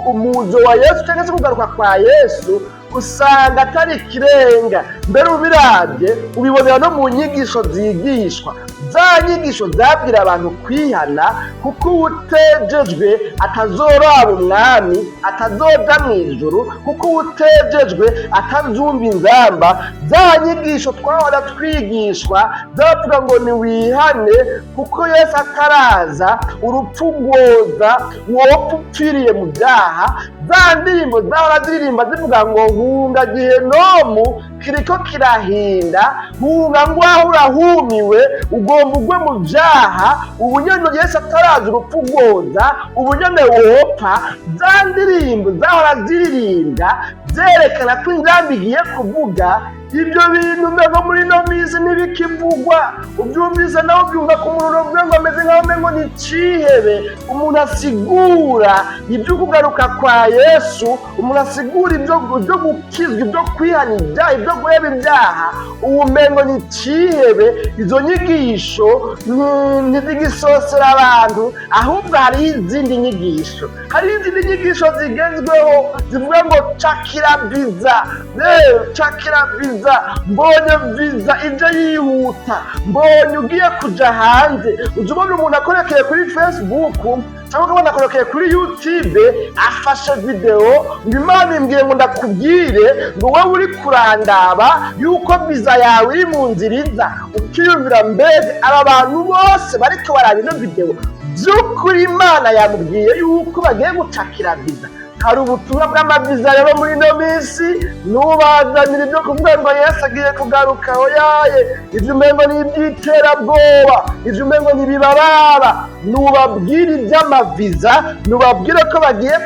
umuzo wa Yesu cyangwa se kugaruka kwa Yesu, usanga atari ikirenga. Mbere ubiravye ubibonera no mu nyigisho zigishwa, za nyigisho zabwira abantu kwihana, kuko uwutejejwe atazoraba umwami, atazoja mu ijuru, kuko uwutejejwe atazumva inzamba. Za nyigisho twahora twigishwa zavuga ngo niwihane kuko Yesu ataraza, urupfu rwoza, wopfa upfiriye mu byaha. Za ndirimbo zahora ziririmba zivuga ngo hunga gihenomu kiriko kirahinda, hunga ngwaho urahumiwe, ugomba ugwe mu byaha, ubunyene Yesu ataraza urupfu rwoza, ubunyene wopfa. Za ndirimbo zahora ziririmbwa zerekana ko inzamba igiye kuvuga, ibyo bintu umengo muri ino minsi ntibikivugwa. Ubyumvise nawe ubyumva ku muntu uvuga ngo ameze nkaho umengo ni icihebe. Umuntu asigura ibyo kugaruka kwa Yesu, umuntu asigura ibyo gukizwa, ibyo kwihana ibyaha, ibyo guheba ibyaha, ubu umengo ni icihebe. Izo nyigisho ntizigisosera abantu, ahubwo hariho izindi nyigisho, hariho izindi nyigisho zigezweho zivuga ngo cakira viza, cakira viza, mbonye viza ije yihuta, mbonye ugiye kuja hanze. Uza ubona umuntu akorekeye kuri Facebook cyangwa ukabona akorekeye kuri YouTube, afashe video ngo Imana imbwiye ngo ndakubwire ngo wowe uri kurandaba yuko viza yawe iri mu nzira iza. Ukiyumvira, mbega aba bantu bose bariko baraba ino video, by'ukuri Imana yamubwiye yuko bagiye gucakira viza? Hari ubutumwa bw'amaviza rero muri ino minsi. Ntubazanire ibyo kuvuga ngo Yesu agiye kugaruka, oyaye, ibyo umengo ni iby'iterabwoba, ibyo umengo ni ibibaraba. Nubabwire iby'amaviza, nubabwire ko bagiye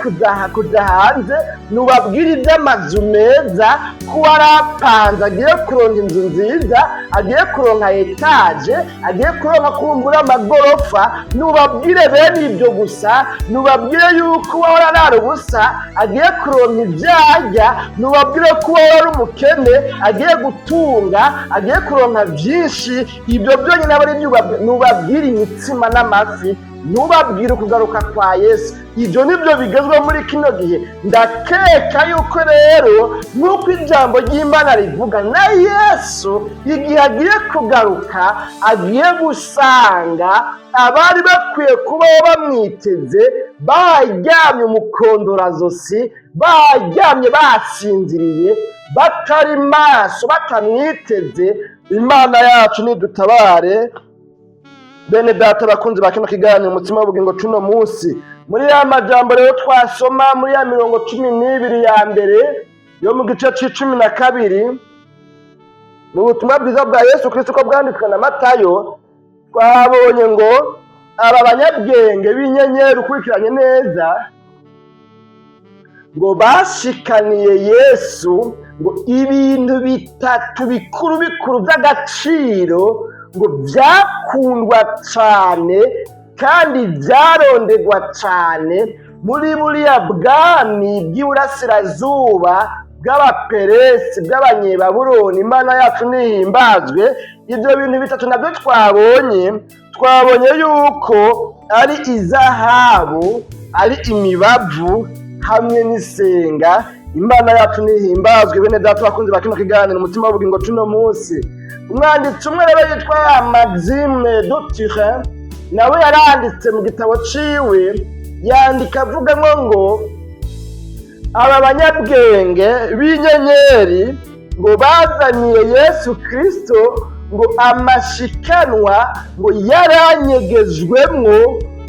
kuja hanze, nubabwire iby'amazu meza, ko warapanze agiye kuronka inzu nziza, agiye kuronka etaje, agiye kuronka kumbura amagorofa. Nubabwire bene ibyo gusa, nubabwire yuko wahora arara ubusa agiye kuronka ivyarya, nubabwire ko uwahora ari umukene agiye gutunga, agiye kuronka vyinshi. Ibyo byonyine aba ari ibyo. Nubabwire imitsima n'amafi, ntubabwire ukugaruka kwa Yesu. Ibyo nibyo bigezweho muri kino gihe. Ndakeka yuko rero nk'uko ijambo ry'Imana rivuga, na Yesu igihe agiye kugaruka agiye gusanga abari bakwiye kubaho bamwiteze baryamye umukondorazosi, baryamye basinziriye, batari maso, batamwiteze. Imana yacu nidutabare. Bene data bakunzi ba kino kiganiro Umutsima w'Ubugingo cuno munsi, muri ya majambo rero twasoma muri ya mirongo 12 ya mbere yo mu gice c'12 mu butumwa bwiza bwa Yesu Kristo ko bwanditswe na Matayo, twabonye ngo aba banyabwenge b'inyenyeri, ukurikiranye neza, ngo bashikaniye Yesu ngo ibintu bitatu bikuru bikuru by'agaciro, ngo byakundwa cyane kandi byarondegwa cyane muri buriya bwami bw'iburasirazuba. bw'Abaperesi, bw'Abanyebaburoni. Imana yacu nihimbazwe. Ibyo bintu bitatu nabyo twabonye yuko ari izahabu, ari imibavu hamwe n'isenga. Imana yacu nihimbazwe. Bene data bakunzi ba kino kiganiro Umutima w'Ubugingo cuno munsi, umwanditsi umwe rero yitwa Maxime de Turin nawe yaranditse mu gitabo ciwe, yandika avugamwo ngo aba banyabwenge b'inyenyeri ngo bazaniye Yesu Kristo ngo amashikanwa ngo yaranyegejwemwo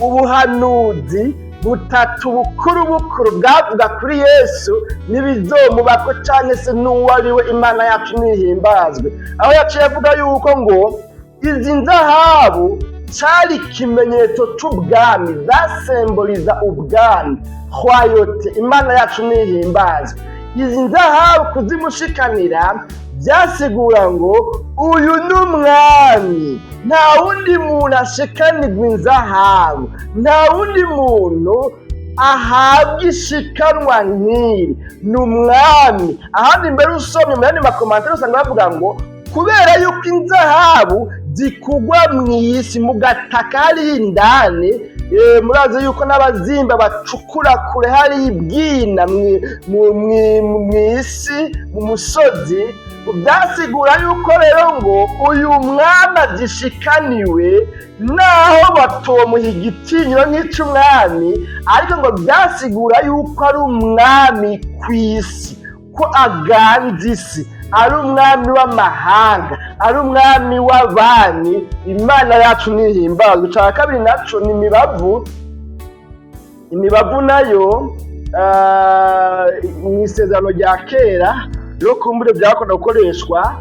ubuhanuzi butatu bukuru bukuru bwavuga kuri Yesu n'ibizomubako canke se n'uwo ari we. Imana yacu nihimbazwe. Aho yaciye avuga yuko ngo izi nzahabu cari ikimenyetso c'ubwami, zasemboliza ubwami, royauté. Imana yacu nihimbazwe. Izi nzahabu kuzimushikanira byasigura ngo uyu ni umwami, nta wundi muntu ashikanirwa inzahabu, nta wundi muntu ahabwa ishikanwa nk'iri, ni umwami. Ahandi mbere usomye mu yandi ma commentaires usanga bavuga ngo kubera yuko inzahabu zikugwa mu isi, mu gataka hariya indani, murazi yuko n'abazimba bacukura kure hari ibwina mw'isi, mu musozi. Byasigura yuko rero ngo uyu mwami agishikaniwe, naho batomuha igitinyiro nk'ic'umwami, ariko ngo byasigura yuko ari umwami ku isi, ko aganza isi, ari umwami w'amahanga, ari umwami w'abami. Imana yacu nihimbazwe. Icya kabiri naco ni imibavu. Imibavu nayo mu Isezerano rya Kera rero kumbure byakunda gukoreshwa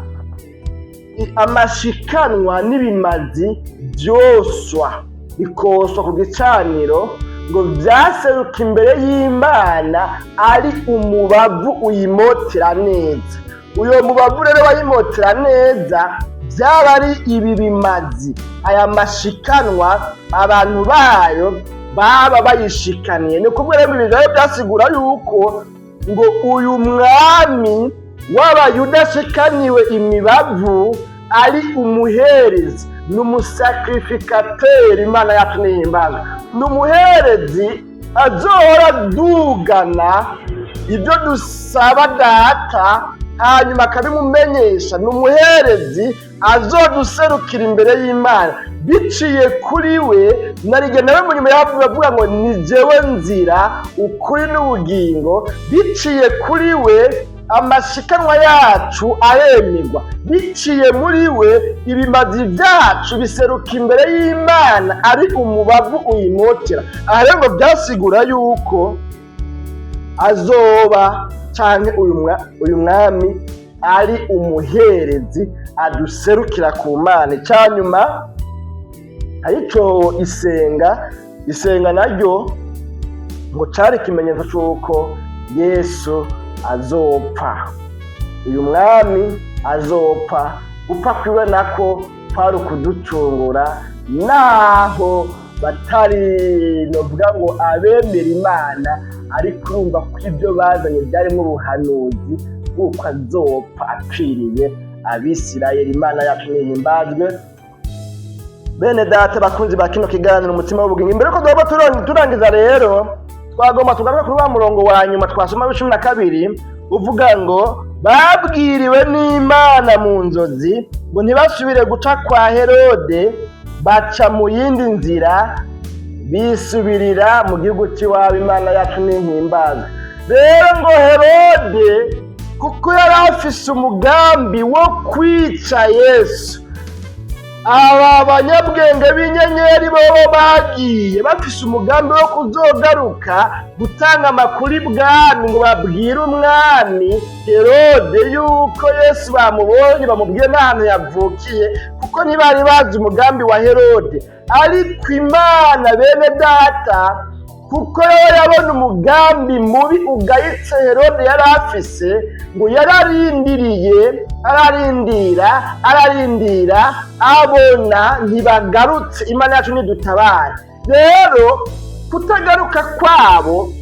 amashikanwa n'ibimazi byoswa, bikoswa ku gicaniro, ngo byaseruka imbere y'Imana ari umubavu uyimotera neza. Uyo mubavu rero wayimotera neza byaba ari ibi bimazi, aya mashikanwa abantu bayo baba bayishikaniye. Ni ukuvuga rero ibi rero byasigura yuko ngo uyu mwami w'Abayuda ashikaniwe imibavu ari umuherezi, ni umu sacrificateur. Imana yacu nihimbazwe. Ni umuherezi azohora adugana ibyo dusaba Data, hanyuma akabimumenyesha. Ni umuherezi azoduserukira imbere y'Imana biciye kuri we. Narige nawe mu nyuma yavuga avuga ngo ni jewe nzira, ukuri n'ubugingo. Biciye kuri we amashikanwa yacu aremerwa, biciye muri we ibimazi byacu biseruka imbere y'Imana ari umubavu uyimotera. Aha rero ngo byasigura yuko azoba canke uyu mwami ari umuherezi aduserukira ku Mana. Icyanyuma aricyo isenga. Isenga naryo ngo cari ikimenyetso c'uko Yesu azopfa, uyu mwami azopfa. Gupfa kwiwe nako kwari ukuducungura, naho batari novuga ngo abemera Imana, ariko urumva ko ibyo bazanye byarimo ubuhanuzi bw'uko azopfa apfiriye Abisirayeli. Imana yacu nihimbazwe. Bene data bakunzi ba kino kiganiro Umutima w'Ubugingo, imbere ko duhava turangiza rero, twagomba tugaruke kuri wa murongo wa nyuma twasoma w'12, uvuga ngo babwiriwe n'Imana mu nzozi ngo ntibasubire guca kwa Herode, baca mu yindi nzira, bisubirira mu gihugu cy'iwabo. Imana yacu nihimbazwe. Rero ngo Herode, kuko yari afise umugambi wo kwica Yesu, aba banyabwenge b'inyenyeri bobo bagiye bafise umugambi wo kuzogaruka gutanga amakuru ibwami, ngo babwire umwami Herode yuko Yesu bamubonye, bamubwiye n'ahantu yavukiye, kuko ntibari bazi umugambi wa Herode. Ariko Imana, bene data, kuko yo yabona umugambi mubi ugayitse Herode yari afise, ngo yararindiriye, ararindira, ararindira, abona ntibagarutse. Imana yacu ntidutabare. Rero kutagaruka kwabo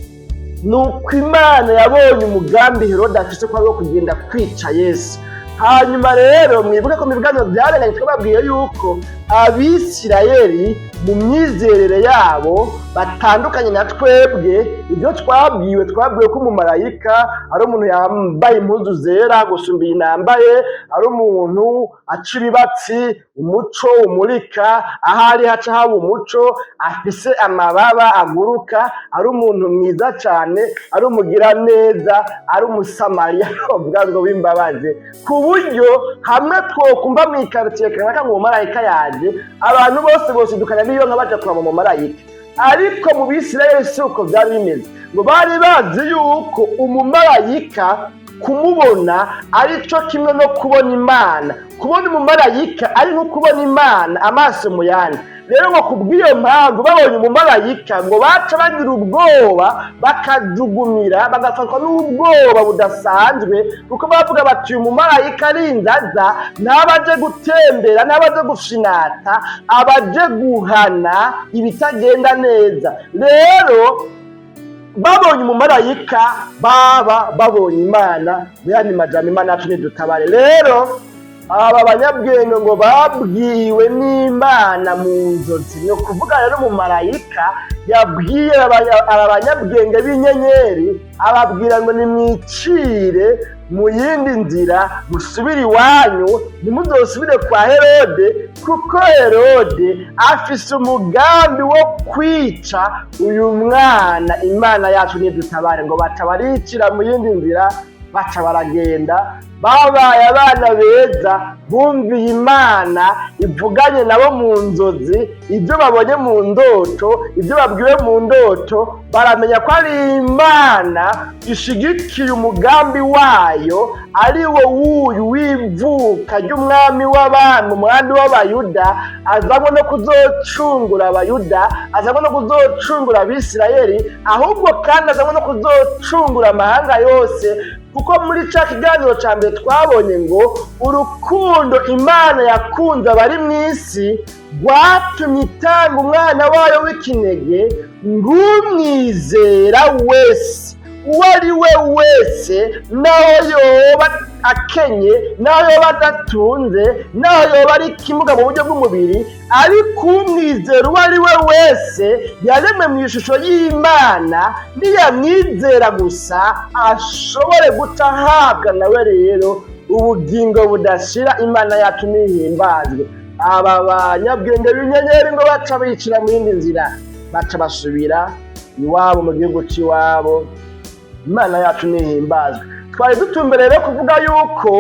Ni uko Imana yabonye umugambi Herode afise ko ari uwo kugenda kwica Yesu. Hanyuma rero mwibuke ko mu biganiro byarenganye twababwiye yuko Abisirayeli mu myizerere yabo batandukanye na twebwe. Ibyo twabwiwe ko umumarayika ari umuntu yambaye impuzu zera gusumba iyi nambaye, ari umuntu aca ibibatsi, umuco umurika, aho ari haca haba umuco, afise amababa aguruka, ari umuntu mwiza cyane, ari umugiraneza, ari Umusamariya uvuga ngo w'imbabazi, ku buryo hamwe twokumva mu ikaritsiye kanaka ngo umumarayika yaje, abantu bose bosidukana n'iyo nka baja kuraba umumarayika. Ariko mu Bisirayeli si uko byari bimeze. Ngo bari bazi yuko umumarayika kumubona ari cyo kimwe no kubona Imana, kubona umumarayika ari nko kubona Imana amaso mu yandi. Rero ngo kubw'iyo mpamvu babonye umumarayika ngo baca bagira ubwoba, bakajugumira, bagafatwa n'ubwoba budasanzwe, kuko bavuga bati: "Uyu mumarayika ari inzaza, ntabaje gutembera, ntabaje gushinata, abaje guhana ibitagenda neza." Rero babonye umumarayika baba babonye Imana. Mu yandi majambo, Imana yacu nidutabare. Rero aba banyabwenge ngo babwiwe n'Imana mu nzozi. Ni ukuvuga rero umumarayika yabwiye aba banyabwenge b'inyenyeri, ababwira ngo: "Nimwicire mu yindi nzira, musubire iwanyu, ntimuzosubire kwa Herode, kuko Herode afise umugambi wo kwica uyu mwana." Imana yacu nidutabare. Ngo baca baricira mu yindi nzira, baca baragenda. Babaye abana beza bumviye Imana ivuganye nabo mu nzozi. Ibyo babonye mu ndoto, ibyo babwiwe mu ndoto, baramenya ko ari Imana ishigikiye umugambi wayo, ari wo wuyu w'ivuka ry'umwami w'abami, umwami w'Abayuda, azanywe no kuzocungura Abayuda, azanywe no kuzocungura Abisirayeli, ahubwo kandi azanywe no kuzocungura amahanga yose. Kuko muri ca kiganiro ca mbere twabonye ngo urukundo Imana yakunze abari mu isi rwatumye itanga umwana wayo w'ikinege, ng'umwizera wese, uwo ari we wese, naho yoba akenye, naho yoba adatunze, naho yoba ari ikimuga mu buryo bw'umubiri, ariko umwizera uwo ari we wese yaremwe mu ishusho y'Imana, niyamwizera gusa ashobore guca ahabwa nawe rero ubugingo budashira. Imana yacu nihimbazwe. Aba banyabwenge b'inyenyeri ngo baca bicira mu yindi nzira, baca basubira iwabo mu gihugu cy'iwabo. Imana yacu nihimbazwe. Twari dutumbereye rero kuvuga yuko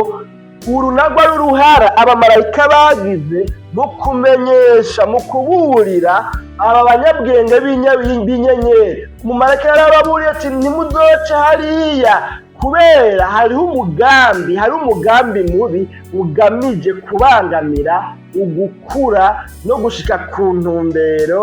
uru narwo ari uruhara abamarayika bagize mu kumenyesha, mu kuburira aba banyabwenge b'inyenyeri. Umumarayika yarababuriye ati: "Ntimuzoce hariya, kubera hariho umugambi, hariho umugambi mubi ugamije kubangamira ugukura no gushika ku ntumbero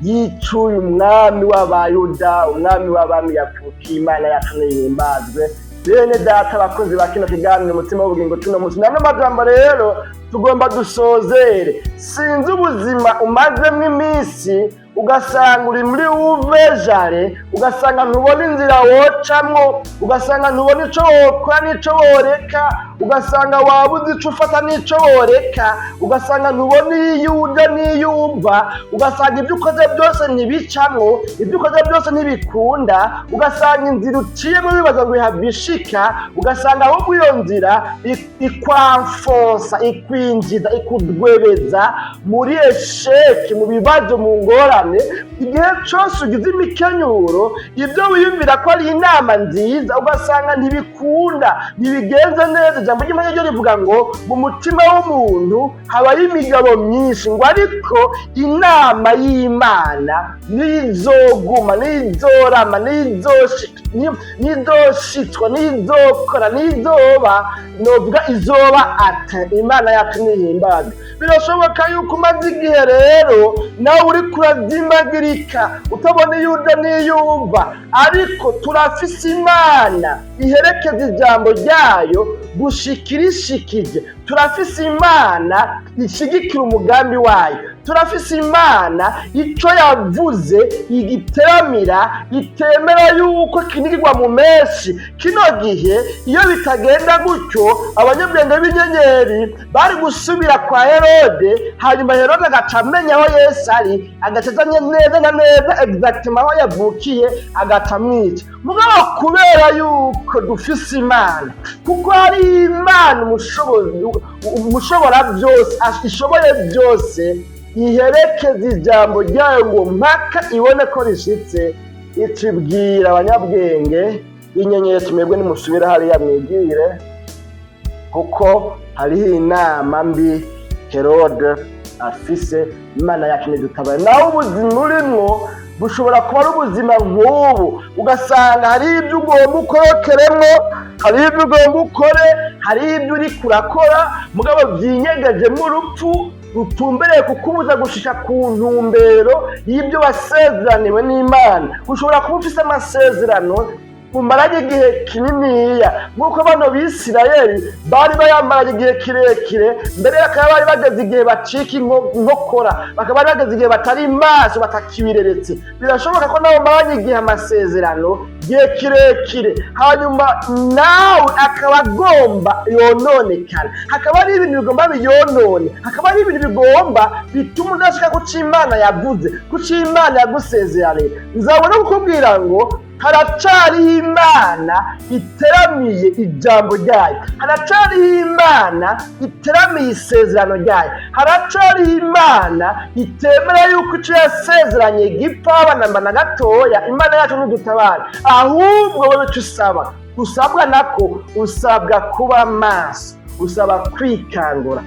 y'icuye umwami w'Abayuda, umwami w'abami yavukiye." Imana yacu nihimbazwe. Bene data, abakozi ba kino kiganiro Umutima w'Ubugingo tuno munsi, nano majambo rero tugomba dusozere. Sinzi ubuzima umazemwo iminsi, ugasanga uri muri wuvejare, ugasanga ntubona inzira wocamwo, ugasanga ntubona ico wokora n'ico woreka, ugasanga wabuze ico ufata n'ico woreka, ugasanga ntubona iyo uja n'iyo uva, ugasanga ibyo ukoze byose ntibicamwo, ibyo ukoze byose ntibikunda, ugasanga inzira uciyemo wibaza ngo ihava ishika, ugasanga ahubwo iyo nzira ikwanfosa, ikwinjiza, ikudwebeza muri échec, mu bibazo, mu ngorane. Igihe cyose ugize imikenyuro, ibyo wiyumvira ko ari inama nziza ugasanga ntibikunda, ntibigenze neza. Ijambo ry'Imana ryo rivuga ngo mu mutima w'umuntu habayo imigabo myinshi, ngo ariko inama y'Imana nizoguma, nizorama, nizoshitswa, nizokora, nizoba, novuga izoba ate. Imana yacu nihimbazwe. Birashoboka yuko umaze igihe rero nawe uriko urazimagirika, utabona iyo uja n'iyo uva, ariko turafise Imana iherekeza ijambo ryayo gushika irishikije. Turafise Imana ishigikira umugambi wayo. Turafise Imana ico yavuze igiteramira, itemera yuko kinigirwa mu menshi. Kino gihe iyo bitagenda gutyo, abanyabwenge b'inyenyeri bari gusubira kwa Herode, hanyuma Herode agaca amenya aho Yesu ari, agaca azanye neza na neza exactement aho yavukiye, agaca amwica. Mugabo kubera yuko dufise Imana, kuko hari Imana umushobora byose, ishoboye byose, iherekeza ijambo ryayo ngo mpaka ibone ko rishitse, icibwira abanyabwenge b'inyenyeri: "Mwebwe nimusubire hariya mwigire, kuko hariho inama mbi Herode afise." Imana yacu ntidutabare. Nawe ubuzima urimwo bushobora kuba ari ubuzima nk'ubu, ugasanga hari ibyo ugomba ukorokeremwo, hari ibyo ugomba ukore, hari ibyo uriko urakora, mugabo vyinyegejemwo urupfu rutumbereye kukubuza gushika ku ntumbero y'ibyo wasezeraniwe n'Imana. Ushobora kuba ufise amasezerano umaranye igihe kininiya, nk'uko bano Bisirayeli bari bayamaranye igihe kirekire, mbere bakaba bari bageze igihe bacika inkokora, bakaba bari bageze igihe batari maso, batakibireretse. Birashoboka ko nawe umaranye igihe amasezerano, igihe kirekire, hanyuma nawe akaba agomba yononekara, hakaba hari ibintu bigomba biyonone, hakaba hari ibintu bigomba bituma udashika kuco Imana yavuze, kuco Imana yagusezeraniye. Nzabona kukubwira ngo haracariho Imana iteramiye ijambo ryayo, haracariho Imana iteramiye isezerano ryayo, haracariho Imana itemera yuko ico yasezeranye gipfa banamba na gatoya. Imana yacu ntidutabara. Ahubwo wowe ico usaba, usabwa nako, usabwa kuba maso, usaba kwikangura,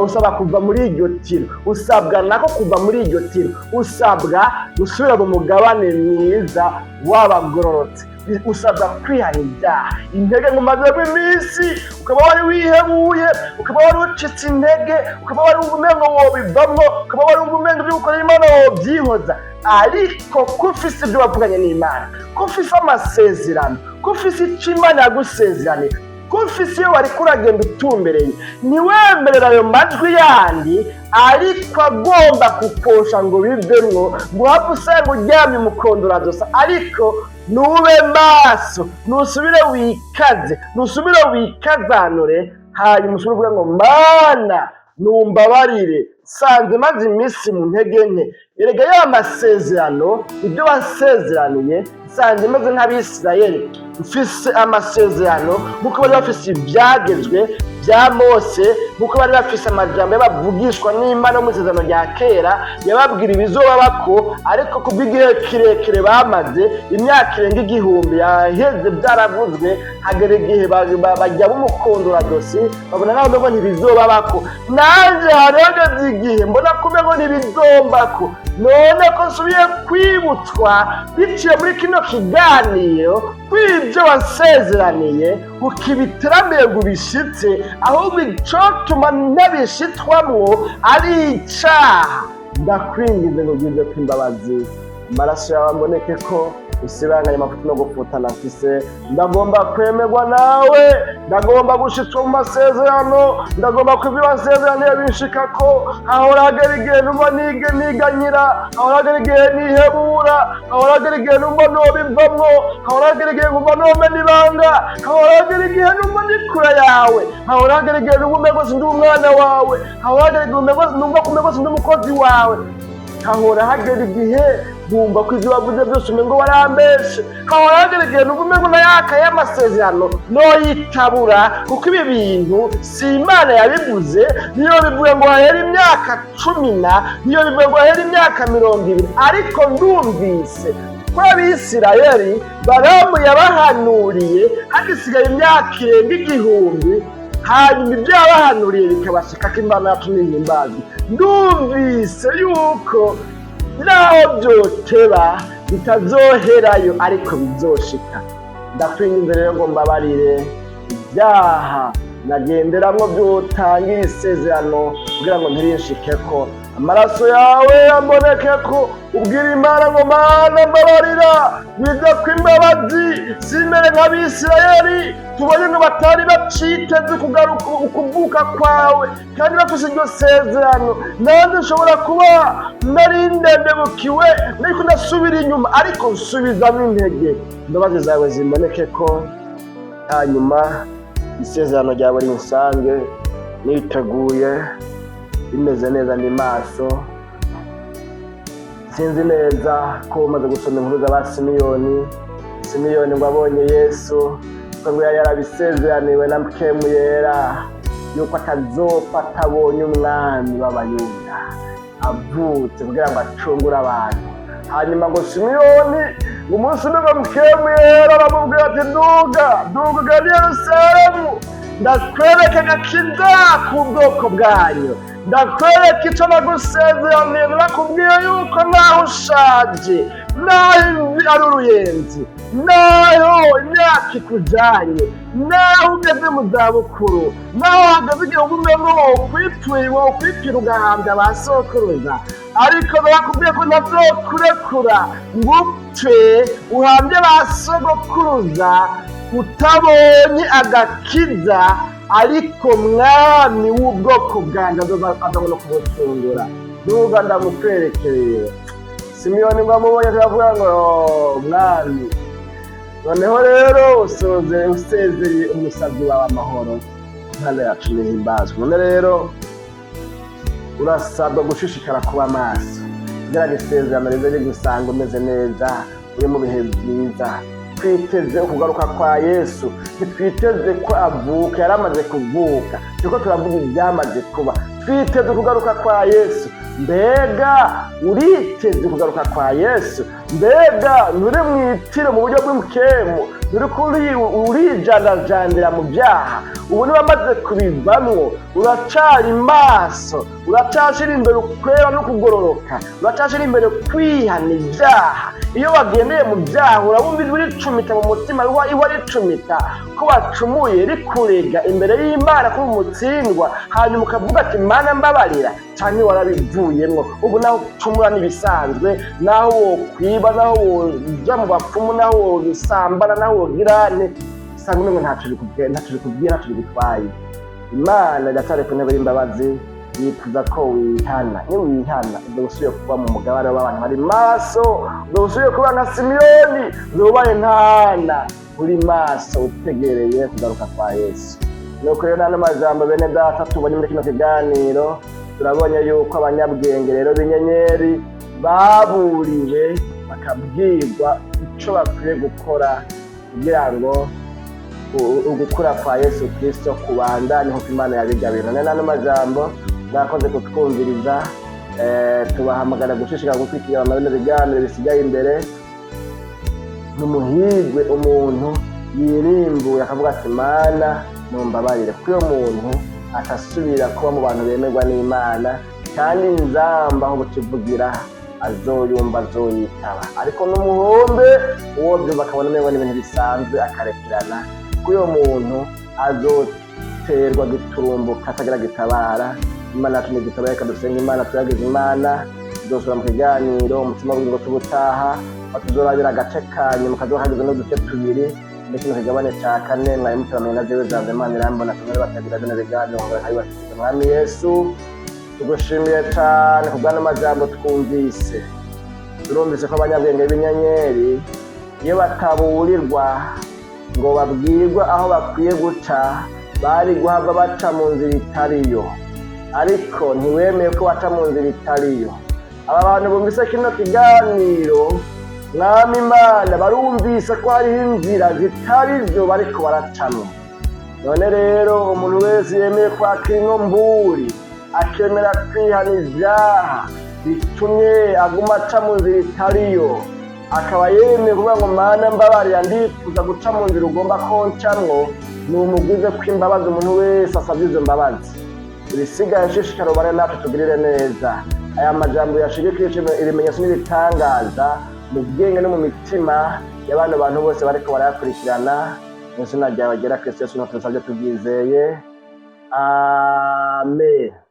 usaba kuva muri iryo tiro, usabwa nako kuva muri iryo tiro, usabwa gusubira mu mugabane mwiza w'abagororotse, usabwa kwihana ibyaha. Intege ngo umazemo iminsi, ukaba wari wihebuye, ukaba wari ucitse intege, ukaba wari wumva umengo wobivamwo, ukaba wari wumva umengo ibyo gukorera Imana wobyihoza, ariko ko ufise ibyo wavuganye n'Imana, ko ufise amasezerano, ko ufise icyo Imana yagusezeraniye, ko ufise iyo wariko uragenda utumbereye, ntiwemerere ayo majwi yandi ariko agomba kukosha ngo bivemwo, ngo uhave usanga uryamye umukondora dosa. Ariko nube maso, nusubire wikaze, nusubire wikazanure, hanyuma usubire uvuge ngo: "Mana, numbabarire, sanze maze iminsi mu ntege nke. Erega ya masezerano, ibyo wasezeraniye, nsanze meze nk'Abisirayeli, mfise amasezerano nk'uko bari bafise ibyagezwe bya Mose, nk'uko bari bafise amajambo y'abavugishwa n'Imana mu isezerano rya kera yababwira ibizobabako, ariko kubw'igihe kirekire bamaze, imyaka irenga 1000 yaheze byaravuzwe, hagera igihe bajya b'umukondoradosi, babona naho ngo ntibizobabako. Nanjye harageze igihe mbona kumwe ngo ntibizombako. None ko nsubiye kwibutswa biciye muri kino kiganiro kw'ibyo wasezeraniye ukibiteramiye ngo ubishitse, ahubwo icotuma ntabishitwamwo ari icaha, ndakwinginze ngo ugwize ko imbabazi, amaraso yawe amboneke ko usibanganye amafuti no gufutana mfise. Ndagomba kwemerwa nawe, ndagomba gushitswa mu masezerano, ndagomba ko ibyo wasezeraniye binshikako. Hahora hagera igihe numva niganyira, hahora hagera igihe nihebura, hahora hagera igihe numva nobivamwo, hahora hagera igihe nkumva nomena ibanga, hahora hagera igihe numva ndi kure yawe, hahora hagera igihe numva umengo sindi umwana wawe, hahora hagera igihe numva ko umengo sindi umukozi wawe, hahora hagera igihe nkumva ko ibyo wavuze byose umengo warambeshe, hahora hagera igihe numva umengo nayaka y'amasezerano noyitabura, kuko ibi bintu si Imana yabivuze. Niyo bivuye ngo hahera imyaka 10 na niyo bivuye ngo hahera imyaka 20, ariko ndumvise ko Abisirayeli Baramu yabahanuriye hagisigaye imyaka irenga 1000, hanyuma ibyo yabahanuriye bikabashika ko Imana yacu n'ihimbazi. Ndumvise yuko naho byoteba bitazoherayo, ariko bizoshika. Ndakwinginze rero ngo mbabarire ibyaha." Nagenderamwo byotangira isezerano kugira ngo ntirinshikeko. Amaraso yawe ambonekeko. Ubwira Imana ngo: "Mana, mbabarira, biza ko imbabazi, simere nk'Abisirayeli tubonye ngo batari baciteze kugaruka ukuvuka kwawe kandi bafise iryo sezerano. Nanjye nshobora kuba nari ndendebukiwe, nariko ndasubira inyuma, ariko nsubizamo intege, imbabazi zawe zimboneke ko, hanyuma isezerano ryawe rinsange niteguye, bimeze neza, ndi maso." Sinzi neza ko umaze gusoma inkuru z'aba Simiyoni. Simiyoni ngo abonye Yesu, ko ngo yari yarabisezeraniwe na Mpwemu Yera yuko atazopfa atabonye umwami w'Abayuda avutse kugira ngo acungure abantu. Hanyuma ngo Simiyoni, ngo umunsi umwe ngo Mpwemu Yera aramubwira ati: "Duga, duga ugane Yerusalemu, ndakwereka agakiza ku bwoko bwanyu, ndakwereka icyo nagusezeraniye. Nakubwiye yuko naho ushaje, naho imvi ari uruyenzi, naho imyaka ikujanye, naho ugeze mu zabukuru, naho hageze igihe ugume ngo wokwipfuye, wokwipfira ugahambya ba sokuruza, ariko nakubwiye ko ntazokurekura ngo upfe uhambye ba sogokuruza utabonye agakiza, ariko mwami w'ubwoko bwanjye aza no kubucungura. Duga ndamukwerekereye." Simiyoni ngo amubonye aravuga ngo: "Oh, mwami, noneho rero usoze usezeye umusabyi wawe amahoro." Imana yacu nihimbazwe. None rero urasabwa gushishikara kuba maso kugira ngo isezerano rize rigusanga umeze neza, uri mu bihe byiza. Twiteze ukugaruka kwa Yesu, ntitwiteze ko avuka, yaramaze kuvuka. Turiko turavuga ibyamaze kuba. Twiteze ukugaruka kwa Yesu. Mbega uriteze kugaruka kwa Yesu? Mbega nturi mwitiro mu buryo bw'impwemu? Nturi urijandajandira mu byaha? Ubu niba amaze kubivamwo, uracari maso? Uracashira imbere ukwera no kugororoka? Uracashira imbere kwihana ibyaha? Iyo wagendeye mu byaha, urabumva ijwi ricumita mu mutima, ihwa ricumita ko wacumuye, rikurega imbere y'Imana ko umutsindwa, hanyuma ukavuga ati: "Mana, mbabarira"? Canke warabivuyemwo, ubu naho ucumura n'ibisanzwe, naho wokwiba, naho woja mu bapfumu, naho wosambana, naho wogirane, usanga umengo ntaco bikubwiye, ntaco bikubwiye, ntaco bigutwaye? Imana iracari ku ntebe y'imbabazi, yifuza ko wihana. Niwihana, uzoba usubiye kuba mu mugabane w'abantu bari maso, uzoba usubiye kuba nka Simiyoni, uzoba ubaye nk'Ana, uri maso, utegereye kugaruka kwa Yesu. Nuko rero n'ano majambo, bene data, tubonye muri kino kiganiro, turabonye yuko abanyabwenge rero b'inyenyeri baburiwe, bakabwirwa ico bakwiye gukora kugira ngo ugukura kwa Yesu Kristo kubandanye nkuko Imana yabigabiye. None n'ano majambo, mwakoze kutwumviriza. Tubahamagara gushishikara gukurikirana bino biganiro bisigaye imbere. Ni umuhigwe umuntu yirimbuye akavuga ati: "Mana, numbabarire", kuko iyo muntu atasubira kuba mu bantu bemerwa n'Imana, kandi inzamba aho bukivugira azoyumva, azoyitaba. Ariko n'umuhombe uwo byumva akabona umengo n'ibintu bisanzwe, akarekerana, kuko uyo muntu azoterwa giturumbuka atagira gitabara. Imana yacu ntigitabara. Reka dusenge Imana, tuyageze Imana. Tuzosubira mu kiganiro Umutima w'Ubugingo tubutaha, aho tuzorabira agace ka nyuma kazoba kagizwe n'uduce tubiri muri kino kigabane ca kane. Mwari muteramiye na jewe Zanze Imana Irambona, tumere batagira bino biganiro ngo bakabibashikiriza. Mwami Yesu, tugushimiye cane kubw'ano majambo twumvise. Turumvise ko abanyabwenge b'inyenyeri, iyo bataburirwa ngo babwirwe aho bakwiye guca, bari guhava baca mu nzira itariyo, ariko ntiwemeye ko baca mu nzira itariyo. Aba bantu bumvise kino kiganiro, Mwami Imana, barumvise ko hariho inzira zitari zo bariko baracamwo. None rero umuntu wese yemeye kwakira ino mburi, akemera kwihana ivyaha bitumye aguma aca mu nzira itariyo, akaba yemeye kuvuga ngo: "Mana, mbabarira, ndifuza guca mu nzira ugomba ko ncamwo", ni umugwize ko imbabazi umuntu wese asabye izo mbabazi. Ibisigaye, shishikara ubane natwe, tugirire neza. Aya majambo yashigikije ibimenyetso n'ibitangaza mu bwenge no mu mitima y'abano bantu bose bariko barayakurikirana. Mu izina ryawe ryera Kristo Yesu niho tubisabye tubyizeye. Amen.